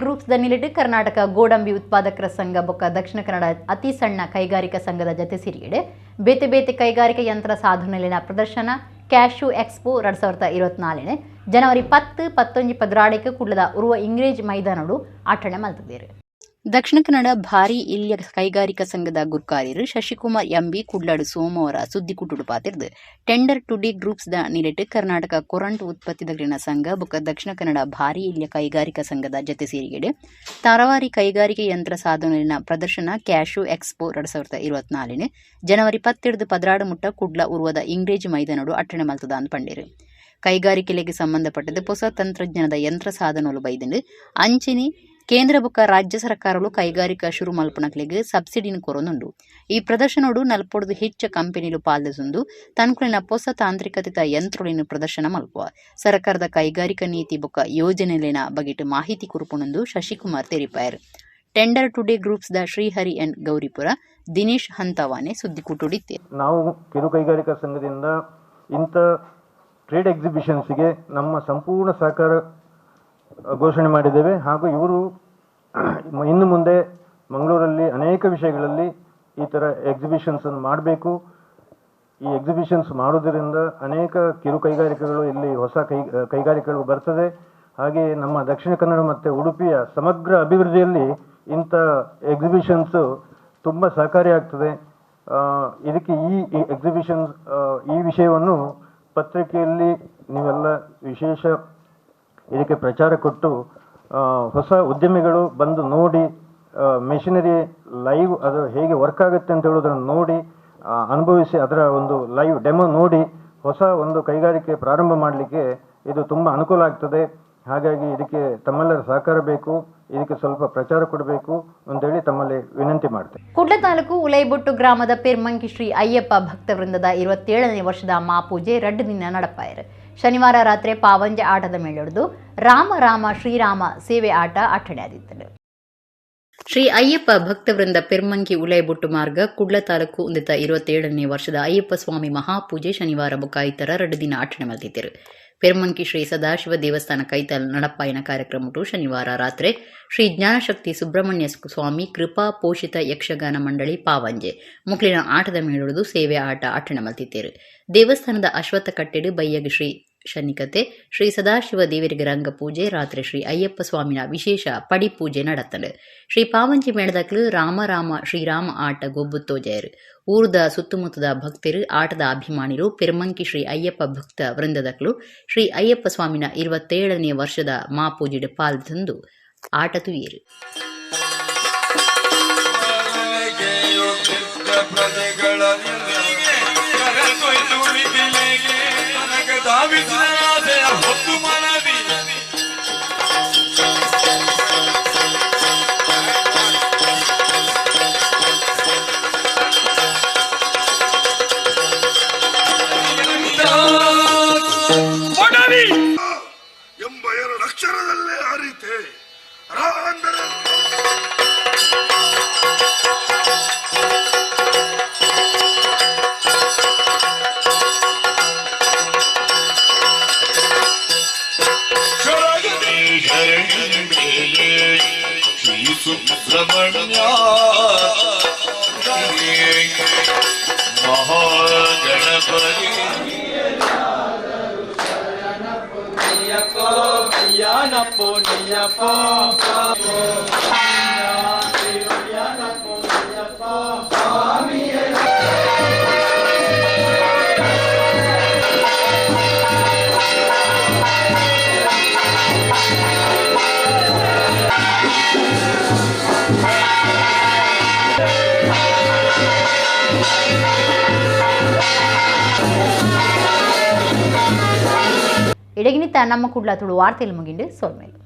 ಗ್ರೂಪ್ಸ್ ದ ನಿಲೆಟ್ ಕರ್ನಾಟಕ ಗೋಡಂಬಿ ಉತ್ಪಾದಕರ ಸಂಘ ಬೊಕ್ಕ ದಕ್ಷಿಣ ಕನ್ನಡ ಅತಿ ಸಣ್ಣ ಕೈಗಾರಿಕಾ ಸಂಘದ ಜತೆ ಸಿರಿಯಡೆ ಬೇತೆ ಬೇತೆ ಕೈಗಾರಿಕಾ ಯಂತ್ರ ಸಾಧನೆಲಿನ ಪ್ರದರ್ಶನ ಕ್ಯಾಶು ಎಕ್ಸ್ಪೋ 2024 ಜನವರಿ 10, 11, 12 ಕುಡ್ಲದ ಉರುವ ಇಂಗ್ರೇಜ್ ಮೈದಾನಡು ಆಚರಣೆ ಮಲ್ತಿದ್ದೇರು. ದಕ್ಷಿಣ ಕನ್ನಡ ಭಾರಿ ಇಲ್ಯ ಕೈಗಾರಿಕಾ ಸಂಘದ ಗುರ್ಕಾರ್ಯರು ಶಶಿಕುಮಾರ್ ಎಂಬಿ ಕುಡ್ಲಾಡು ಸೋಮವಾರ ಸುದ್ದಿಕೂಟುಡು ಪಾತೆರ್ದು tender today groups the ನಿಲೆಟ್ Karnataka ಕೊರಂಟ್ ಉತ್ಪತ್ತಿದಗಳಿನ ಸಂಘ ಬೊಕ್ಕ ದಕ್ಷಿಣ ಕನ್ನಡ ಭಾರಿ ಇಲ್ಯ ಕೈಗಾರಿಕಾ ಸಂಘದ ಜತೆ ಸೇರಿಗೆಡೆ ತರವಾರಿ ಕೈಗಾರಿಕೆ ಯಂತ್ರ ಸಾಧನೆಯ ಪ್ರದರ್ಶನ ಕ್ಯಾಶು ಎಕ್ಸ್ಪೋ 2024 ಜನವರಿ 10 12 ಮುಟ್ಟ ಕುಡ್ಲ ಉರ್ವದ ಇಂಗ್ರೇಜ್ ಮೈದಾನಡು ಅಟ್ಟಣೆ ಮಲ್ತದ ಅಂದ್ ಪಂಡೇರು. ಕೈಗಾರಿಕೆಲೆಗೆ ಸಂಬಂಧಪಟ್ಟದ ಹೊಸ ತಂತ್ರಜ್ಞಾನದ ಯಂತ್ರ ಸಾಧನಲು ಬೈದಂಡು. ಅಂಚನೆ ಕೇಂದ್ರ ಬೊಕ್ಕ ರಾಜ್ಯ ಸರ್ಕಾರಲು ಕೈಗಾರಿಕಾ ಶುರು ಮಲ್ಪುನಕ್ಲೆಗ್ ಸಬ್ಸಿಡಿನ್ ಕೊರೊಂದುಂಡು. ಈ ಪ್ರದರ್ಶನೊಡು 40 ಹೆಚ್ಚ ಕಂಪನಿಲು ಪಾಲ್ದೆಸೊಂದು ತನ್ಕುಲೆನ ಪೊಸ ತಾಂತ್ರಿಕತೆತ ಯಂತ್ರೊಲೆನ್ ಪ್ರದರ್ಶನ ಮಲ್ಪುವ. ಸರ್ಕಾರದ ಕೈಗಾರಿಕಾ ನೀತಿ ಬೊಕ್ಕ ಯೋಜನೆಲೆನ ಬಗೆಟ್ ಮಾಹಿತಿ ಕೊರ್ಪುಂಡು ಶಶಿಕುಮಾರ್ ತೆರಿಪಾಯೆರ್. Tender today groups the Srihari N Gauripura, Dinesh ಹಂತವಾನೆ ಸುದ್ದಿಕೂಟುಡಿತ್ತೆರ್. ನಾವು ಕಿರು ಕೈಗಾರಿಕಾ ಸಂಘದಿಂದ ಇಂಥ ಟ್ರೇಡ್ ಎಕ್ಸಿಬಿಷನ್ಸ್ಗೆ ನಮ್ಮ ಸಂಪೂರ್ಣ ಸಹಕಾರ ಘೋಷಣೆ ಮಾಡಿದ್ದೇವೆ. ಹಾಗೂ ಇವರು ಇನ್ನು ಮುಂದೆ ಮಂಗಳೂರಲ್ಲಿ ಅನೇಕ ವಿಷಯಗಳಲ್ಲಿ ಈ ಥರ ಎಕ್ಸಿಬಿಷನ್ಸನ್ನು ಮಾಡಬೇಕು. ಈ ಎಕ್ಸಿಬಿಷನ್ಸ್ ಮಾಡೋದರಿಂದ ಅನೇಕ ಕಿರು ಕೈಗಾರಿಕೆಗಳು ಇಲ್ಲಿ ಹೊಸ ಕೈಗಾರಿಕೆಗಳು ಬರ್ತದೆ. ಹಾಗೆ ನಮ್ಮ ದಕ್ಷಿಣ ಕನ್ನಡ ಮತ್ತು ಉಡುಪಿಯ ಸಮಗ್ರ ಅಭಿವೃದ್ಧಿಯಲ್ಲಿ ಇಂಥ ಎಕ್ಸಿಬಿಷನ್ಸು ತುಂಬ ಸಹಕಾರಿಯಾಗ್ತದೆ. ಇದಕ್ಕೆ ಈ ಎಕ್ಸಿಬಿಷನ್ಸ್ ಈ ವಿಷಯವನ್ನು ಪತ್ರಿಕೆಯಲ್ಲಿ ನೀವೆಲ್ಲ ವಿಶೇಷ ಇದಕ್ಕೆ ಪ್ರಚಾರ ಕೊಟ್ಟು ಹೊಸ ಉದ್ಯಮಿಗಳು ಬಂದು ನೋಡಿ, ಮೆಷಿನರಿ ಲೈವ್ ಅದು ಹೇಗೆ ವರ್ಕ್ ಆಗುತ್ತೆ ಅಂತ ಹೇಳೋದನ್ನು ನೋಡಿ, ಅನುಭವಿಸಿ, ಅದರ ಒಂದು ಲೈವ್ ಡೆಮೋ ನೋಡಿ ಹೊಸ ಒಂದು ಕೈಗಾರಿಕೆ ಪ್ರಾರಂಭ ಮಾಡಲಿಕ್ಕೆ ಇದು ತುಂಬ ಅನುಕೂಲ ಆಗ್ತದೆ. ಹಾಗಾಗಿ ಇದಕ್ಕೆ ತಮ್ಮೆಲ್ಲರ ಸಹಕಾರ ಬೇಕು, ಇದಕ್ಕೆ ಸ್ವಲ್ಪ ಪ್ರಚಾರ ಕೊಡಬೇಕು ಅಂತೇಳಿ ತಮ್ಮಲ್ಲಿ ವಿನಂತಿ ಮಾಡ್ತೇನೆ. ಕುಡ್ಲ ತಾಲೂಕು ಉಲೈಬೊಟ್ಟು ಗ್ರಾಮದ ಪೆರ್ಮಂಕಿ ಶ್ರೀ ಅಯ್ಯಪ್ಪ ಭಕ್ತವೃಂದದ 27ನೇ ವರ್ಷದ ಮಾಪೂಜೆ 2 ದಿನ ನಡಪಾಯರು. ಶನಿವಾರ ರಾತ್ರಿ ಪಾವಂಜೆ ಆಟದ ಮೇಳೊಡ್ದು ರಾಮ ರಾಮ ಶ್ರೀರಾಮ ಸೇವೆ ಆಟ ಆಟಣೆಯಾದಿತ್ತನು. ಶ್ರೀ ಅಯ್ಯಪ್ಪ ಭಕ್ತವೃಂದ ಪೆರ್ಮಂಕಿ ಉಲೈಬೊಟ್ಟು ಮಾರ್ಗ ಕುಡ್ಲ ತಾಲೂಕು ಉಂದಿತ 27ನೇ ವರ್ಷದ ಅಯ್ಯಪ್ಪ ಸ್ವಾಮಿ ಮಹಾಪೂಜೆ ಶನಿವಾರ ಬೊಕ್ಕ ಇತರ 2 ದಿನ ಆಚರಣೆ ಮಲ್ತಿದ್ದರು. ಪೆರ್ಮಂಕಿ ಶ್ರೀ ಸದಾಶಿವ ದೇವಸ್ಥಾನ ಕೈತಲ್ ನಡಪಾಯಿನ ಕಾರ್ಯಕ್ರಮಟು ಶನಿವಾರ ರಾತ್ರಿ ಶ್ರೀ ಜ್ಞಾನಶಕ್ತಿ ಸುಬ್ರಹ್ಮಣ್ಯ ಸ್ವಾಮಿ ಕೃಪಾ ಪೋಷಿತ ಯಕ್ಷಗಾನ ಮಂಡಳಿ ಪಾವಂಜೆ ಮುಕ್ಲಿನ ಆಟದ ಮೇಳುದು ಸೇವೆ ಆಟ ಅಟ್ಟಣ ಮಲ್ತಿತ್ತೇರು. ದೇವಸ್ಥಾನದ ಅಶ್ವತ್ಥ ಕಟ್ಟೆಡು ಬಯ್ಯಗ್ ಶ್ರೀ ಶನಿಕತೆ ಶ್ರೀ ಸದಾಶಿವ ದೇವರಿಗೆ ರಂಗ ಪೂಜೆ, ರಾತ್ರಿ ಶ್ರೀ ಅಯ್ಯಪ್ಪ ಸ್ವಾಮಿನ ವಿಶೇಷ ಪಡಿಪೂಜೆ ನಡತ್ತಂಡು. ಶ್ರೀ ಪಾವಂಜಿ ಮೇಳದಕ್ಲು ರಾಮ ರಾಮ ಶ್ರೀರಾಮ ಆಟ ಗೊಬ್ಬುತ್ತೋಜಯರು. ಊರ್ದ ಸುತ್ತಮುತ್ತದ ಭಕ್ತರು, ಆಟದ ಅಭಿಮಾನಿರು, ಪೆರ್ಮಂಕಿ ಶ್ರೀ ಅಯ್ಯಪ್ಪ ಭಕ್ತ ವೃಂದದಕ್ಲು ಶ್ರೀ ಅಯ್ಯಪ್ಪ ಸ್ವಾಮಿನ 27ನೇ ವರ್ಷದ ಮಾಪೂಜೆಡು ಪಾಲ್ ತಂದು ಆಟ ತುಯೇರು. ಎಂಬ ಎರಡು ಅಕ್ಷರದಲ್ಲೇ ಅರಿತೆ ರಾ ಅಂದರೆ ಶ್ರೀ ಸುಬ್ರಹ್ಮಣ್ಯ ಮಹಾಗಣಪತಿ. ಇಡಗಿನಿತ ನಮ್ಮ ಕುಡ್ಲ ತುಳು ವಾರ್ತೆಯಲ್ಲಿ ಮುಗಿಂಡು ಸೊಲ್ಮೇಲು.